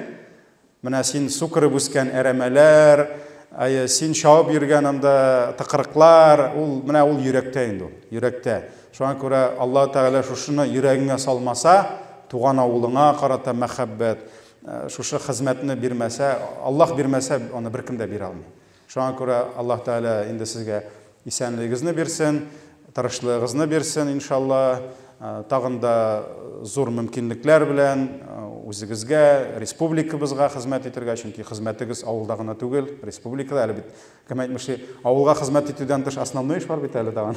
менә син су кереп үскән әрәмәләр, син чабып йөргән анда тыкрыклар, ул менә ул йөрәктә инде ул, йөрәктә. Шуңа күрә Аллаһ Тәгалә шушыны йөрәгеңә салмаса, туган авылыңа карата мәхәббәт, шушы хезмәтне бирмәсә, Аллаһ бирмәсә, аны беркем дә бирә алмый. Шуңа күрә Аллаһ Тәгалә инде сезгә исәнлегегезне бирсен, тырышлыгыгызны бирсен, иншалла. Тагын да зур мөмкинлекләр белән үзегезгә, республикабызга хезмәт итәргә, чөнки хезмәтегез авылда гына түгел, республикада әле бит, кем әйтмешли, авылга хезмәт итүдән тыш основной эш бар бит әле тагын.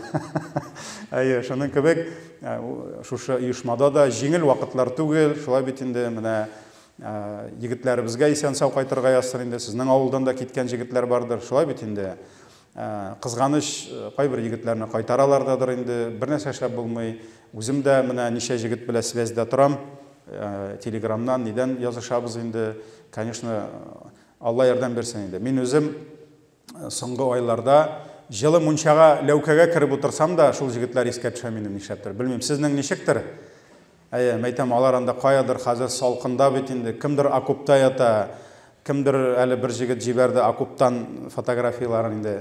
Әйе, шуның кебек, шушы оешмада да җиңел вакытлар түгел, шулай бит инде, менә егетләребезгә исән-сау кайтырга язсын инде. Сезнең авылдан да киткән җегетләр бардыр, шулай бит инде. Кызганыч, кайбер егетләрне кайтаралар дадыр инде, бер нәрсә эшләп булмый. Үзем дә менә ничә җегет белән связьдә торам, телеграмнан, нидән язышабыз инде. Конечно, Алла ярдәм бирсен инде. Мин үзем соңгы айларда җылы мунчага, ләүкәгә кереп утырсам да, шул җегетләр искә төшә минем нишләптер. Белмим, сезнең ничектер? Әйе, мәйтәм, алар анда каядыр хәзер салкында бит инде, кемдер окопта ята, кемдер әле бер җегет җибәрде окоптан фотографияләрен инде.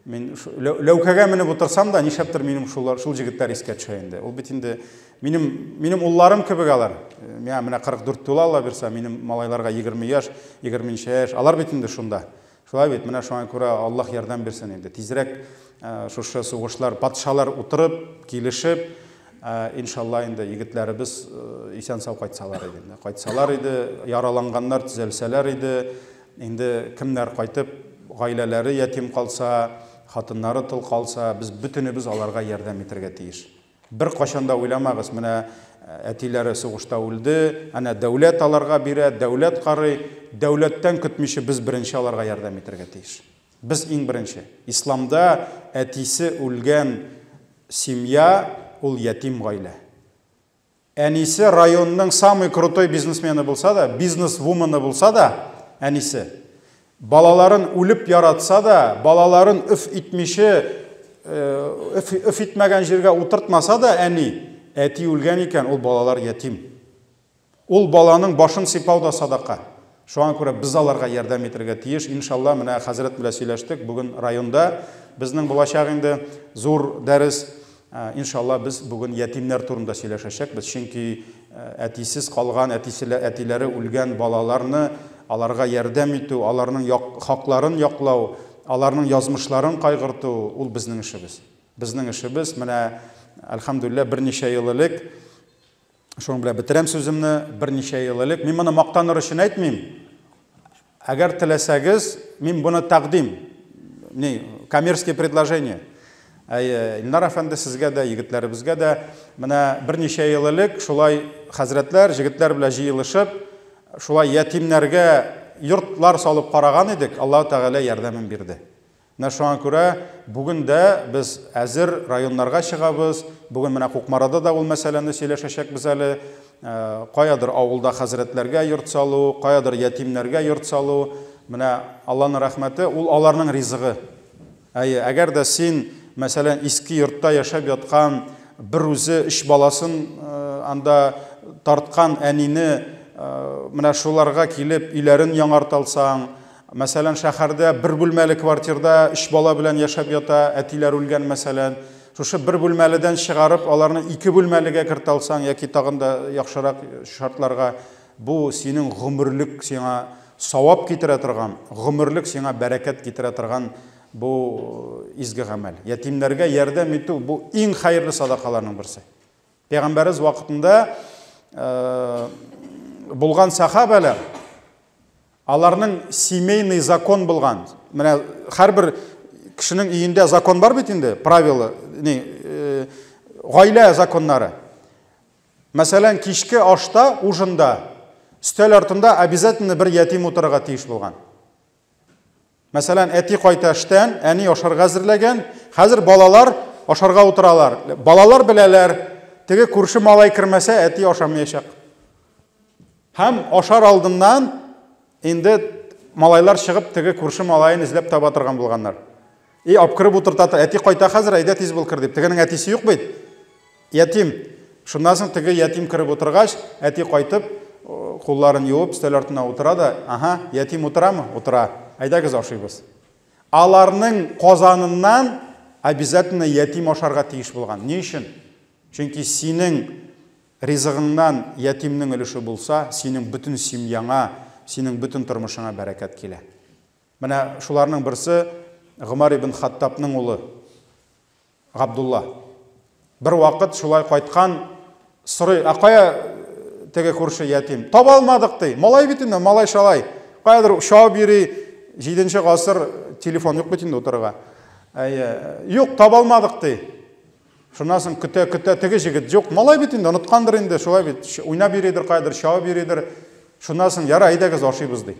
Мин ләүкәгә менеп утырсам да, нишләптер минем шулар, шул җегетләр искә төшә инде. Ул бит инде минем улларым кебек алар. Миңа менә 44 тула, Алла бирсә, минем малайларга 20 яшь, 20 яшь. Алар бит инде шунда. Шулай бит, менә шуңа күрә Аллаһ ярдәм бирсен инде. Тизрәк шушы сугышлар, патшалар утырып, килешеп, иншалла инде егетләребез исән-сау кайтсалар иде инде. Кайтсалар иде, яраланганнар төзәлсәләр иде. Инде кемнәр кайтып, гаиләләре ятим калса, хатыннары тол калса, без бөтенебез аларга ярдәм итәргә тиеш. Бер кашан да уйламагыз, менә әтиләре сугышта үлде, әнә дәүләт аларга бирә, дәүләт карый. Дәүләттән көтмичә без беренче аларга ярдәм итәргә тиеш. Без иң беренче. Исламда әтисе үлгән семья ул ятим гаилә. Әнисе районның самый крутой бизнесмены булса да, бизнес-вумены булса да, әнисе балаларын үлеп яратса да, балаларын өф итмичә, өф итмәгән җиргә утыртмаса да әни, әти үлгән икән, ул балалар ятим. Ул баланың башын сыйпау да садака. Шуңа күрә без аларга ярдәм итәргә тиеш. Иншалла, менә хәзрәт белән сөйләштек. Бүген районда безнең булачак инде зур дәрес. Иншалла, без бүген ятимнәр турында сөйләшәчәкбез, чөнки әтисез калган, әтиләре үлгән балаларны, аларга ярдәм итү, аларның хакларын яклау, аларның язмышларын кайгырту ул безнең эшебез. Безнең эшебез, менә әлхәмдүлилләһ, берничә ел элек, шуның белән бетерәм сүземне, берничә ел элек, мин моны мактаныр өчен әйтмим. Әгәр теләсәгез, мин моны тәкъдим, не, коммерческое предложение. Илнар әфәнде, сезгә дә, егетләребезгә дә, менә берничә ел элек шулай хәзрәтләр, җегетләр белән җыелышып, шулай ятимнәргә йортлар салып караган идек, Аллаһ Тәгалә ярдәмен бирде. Менә шуңа күрә бүген дә без әзер районнарга чыгабыз. Бүген менә Кукмарада да ул мәсьәләне сөйләшәчәкбез әле. Каядыр авылда хәзрәтләргә йорт салу, каядыр ятимнәргә йорт салу. Менә Аллаһның рәхмәте, ул аларның ризыгы. Әйе, әгәр дә син, мәсәлән, иске йортта яшәп яткан бер үзе өч баласын анда тарткан әнине, менә шуларга килеп өйләрен яңарта алсаң, мәсәлән, шәһәрдә бер бүлмәле квартирда өч бала белән яшәп ята, әтиләр үлгән, мәсәлән, шушы бер бүлмәледән чыгарып, аларны ике бүлмәлегә кертә алсаң яки тагын да яхшырак шартларга, бу синең гомерлек сиңа савап китерә торган, гомерлек сиңа бәрәкәт китерә торган бу изге гамәл. Ятимнәргә ярдәм итү бу иң хәерле садакаларның берсе. Пәйгамбәребез вакытында булган сахабәләр, аларның семейный закон булган. Менә һәрбер кешенең өендә закон бар бит инде, правила, не, гаилә законнары. Мәсәлән, кичке ашта, ужинда, өстәл артында обязательно бер ятим утырырга тиеш булган. Мәсәлән, әти кайта эштән, әни ашарга әзерләгән, хәзер балалар ашарга утыралар. Балалар беләләр, теге күрше малай кермәсә, әти ашамаячак. Һәм ашар алдыннан инде малайлар чыгып, теге күрше малаен эзләп таба торган булганнар. И алып кереп утырта, әти кайта хәзер, әйдә тиз бул кер дип. Тегенең әтисе юк бит. Ятим. Шуннан соң теге ятим кереп утыргач, әти кайтып, кулларын юып, өстәл артына утыра да, аһа, ятим утырамы? Утыра. Әйдәгез ашыйбыз. Аларның казаныннан обязательно ятим ашарга тиеш булган. Ни өчен? Чөнки синең ризыгыңнан ятимнең өлеше булса, синең бөтен семьяңа, синең бөтен тормышыңа бәрәкәт килә. Менә шуларның берсе Гомар ибн Хаттабның улы Габдулла. Бер вакыт шулай кайткан, сорый, ә кая теге күрше ятим? Таба алмадык ди. Малай бит инде, малай шалай. Каядыр чабып йөри, 7 гасыр телефон юк бит инде утырырга. Әйе, юк, таба алмадык ди. Шуннан соң көтә-көтә теге җегет юк, малай бит инде, оныткандыр инде, шулай бит, уйнап йөридер, каядыр чабып йөридер. Шуннан соң, яра, әйдәгез ашыйбыз ди.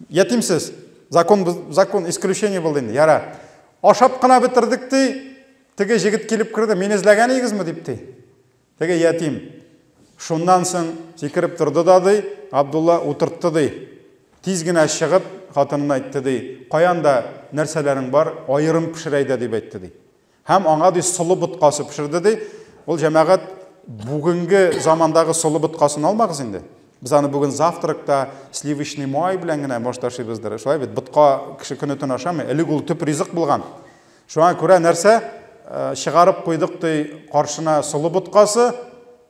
Ятимсез. Закон, закон исключение булды инде. Яра. Ашап кына бетердек ди. Теге җегет килеп керде, мине эзләгән идегезме дип ди. Теге ятим. Шуннан соң сикереп торды да ди, Абдулла утыртты ди. Тиз генә чыгып хатынына әйтте ди, каян да нәрсәләрең бар, аерым пешерә әйдә дип әйтте ди. Һәм аңа ди солы боткасы пешерде ди. Ул җәмәгать бүгенге замандагы солы боткасын алмагыз инде. Без аны бүген завтракта сливочный май белән генә баш ташыйбыздыр. Шулай бит, ботка кеше көне төн ашамый. Элек ул төп ризык булган. Шуңа күрә нәрсә чыгарып куйдык ди каршына солы боткасы.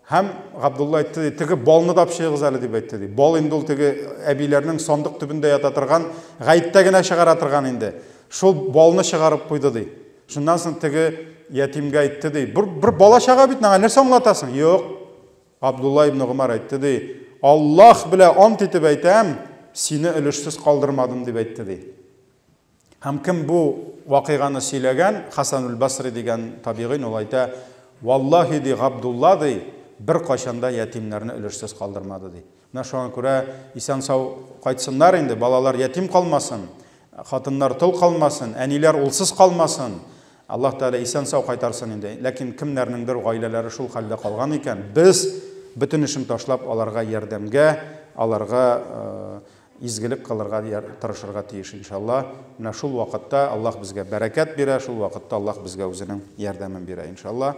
Һәм Габдулла әйтте ди, теге балны да пешерегез әле дип әйтте ди. Бал инде ул теге әбиләрнең сандык төбендә ята торган, гаеттә генә чыгара торган инде. Шул балны чыгарып куйды ди. Шуннан соң теге ятимгә әйтте ди, бер бала чага бит, миңа нәрсә аңлатасың? Юк. Абдулла ибн Гомар әйтте ди, Аллаһ белән ант итеп әйтәм, сине өлешсез калдырмадым дип әйтте ди. Һәм кем бу вакыйганы сөйләгән, Хасанул Басри дигән табигыйн, ул әйтә, валлаһи ди, Габдулла ди, бер кайчан да ятимнәрне өлешсез калдырмады ди. Менә шуңа күрә исән-сау кайтсыннар инде, балалар ятим калмасын, хатыннар тол калмасын, әниләр улсыз калмасын. Аллаһ Тәгалә исән-сау кайтарсын инде. Ләкин кемнәрнеңдер гаиләләре шул хәлдә калган икән, без бөтен эшен ташлап аларга ярдәмгә, аларга изгелек кылырга тырышырга тиеш иншалла. Менә шул вакытта Аллаһ безгә бәрәкәт бирә, шул вакытта Аллаһ безгә үзенең ярдәмен бирә иншалла.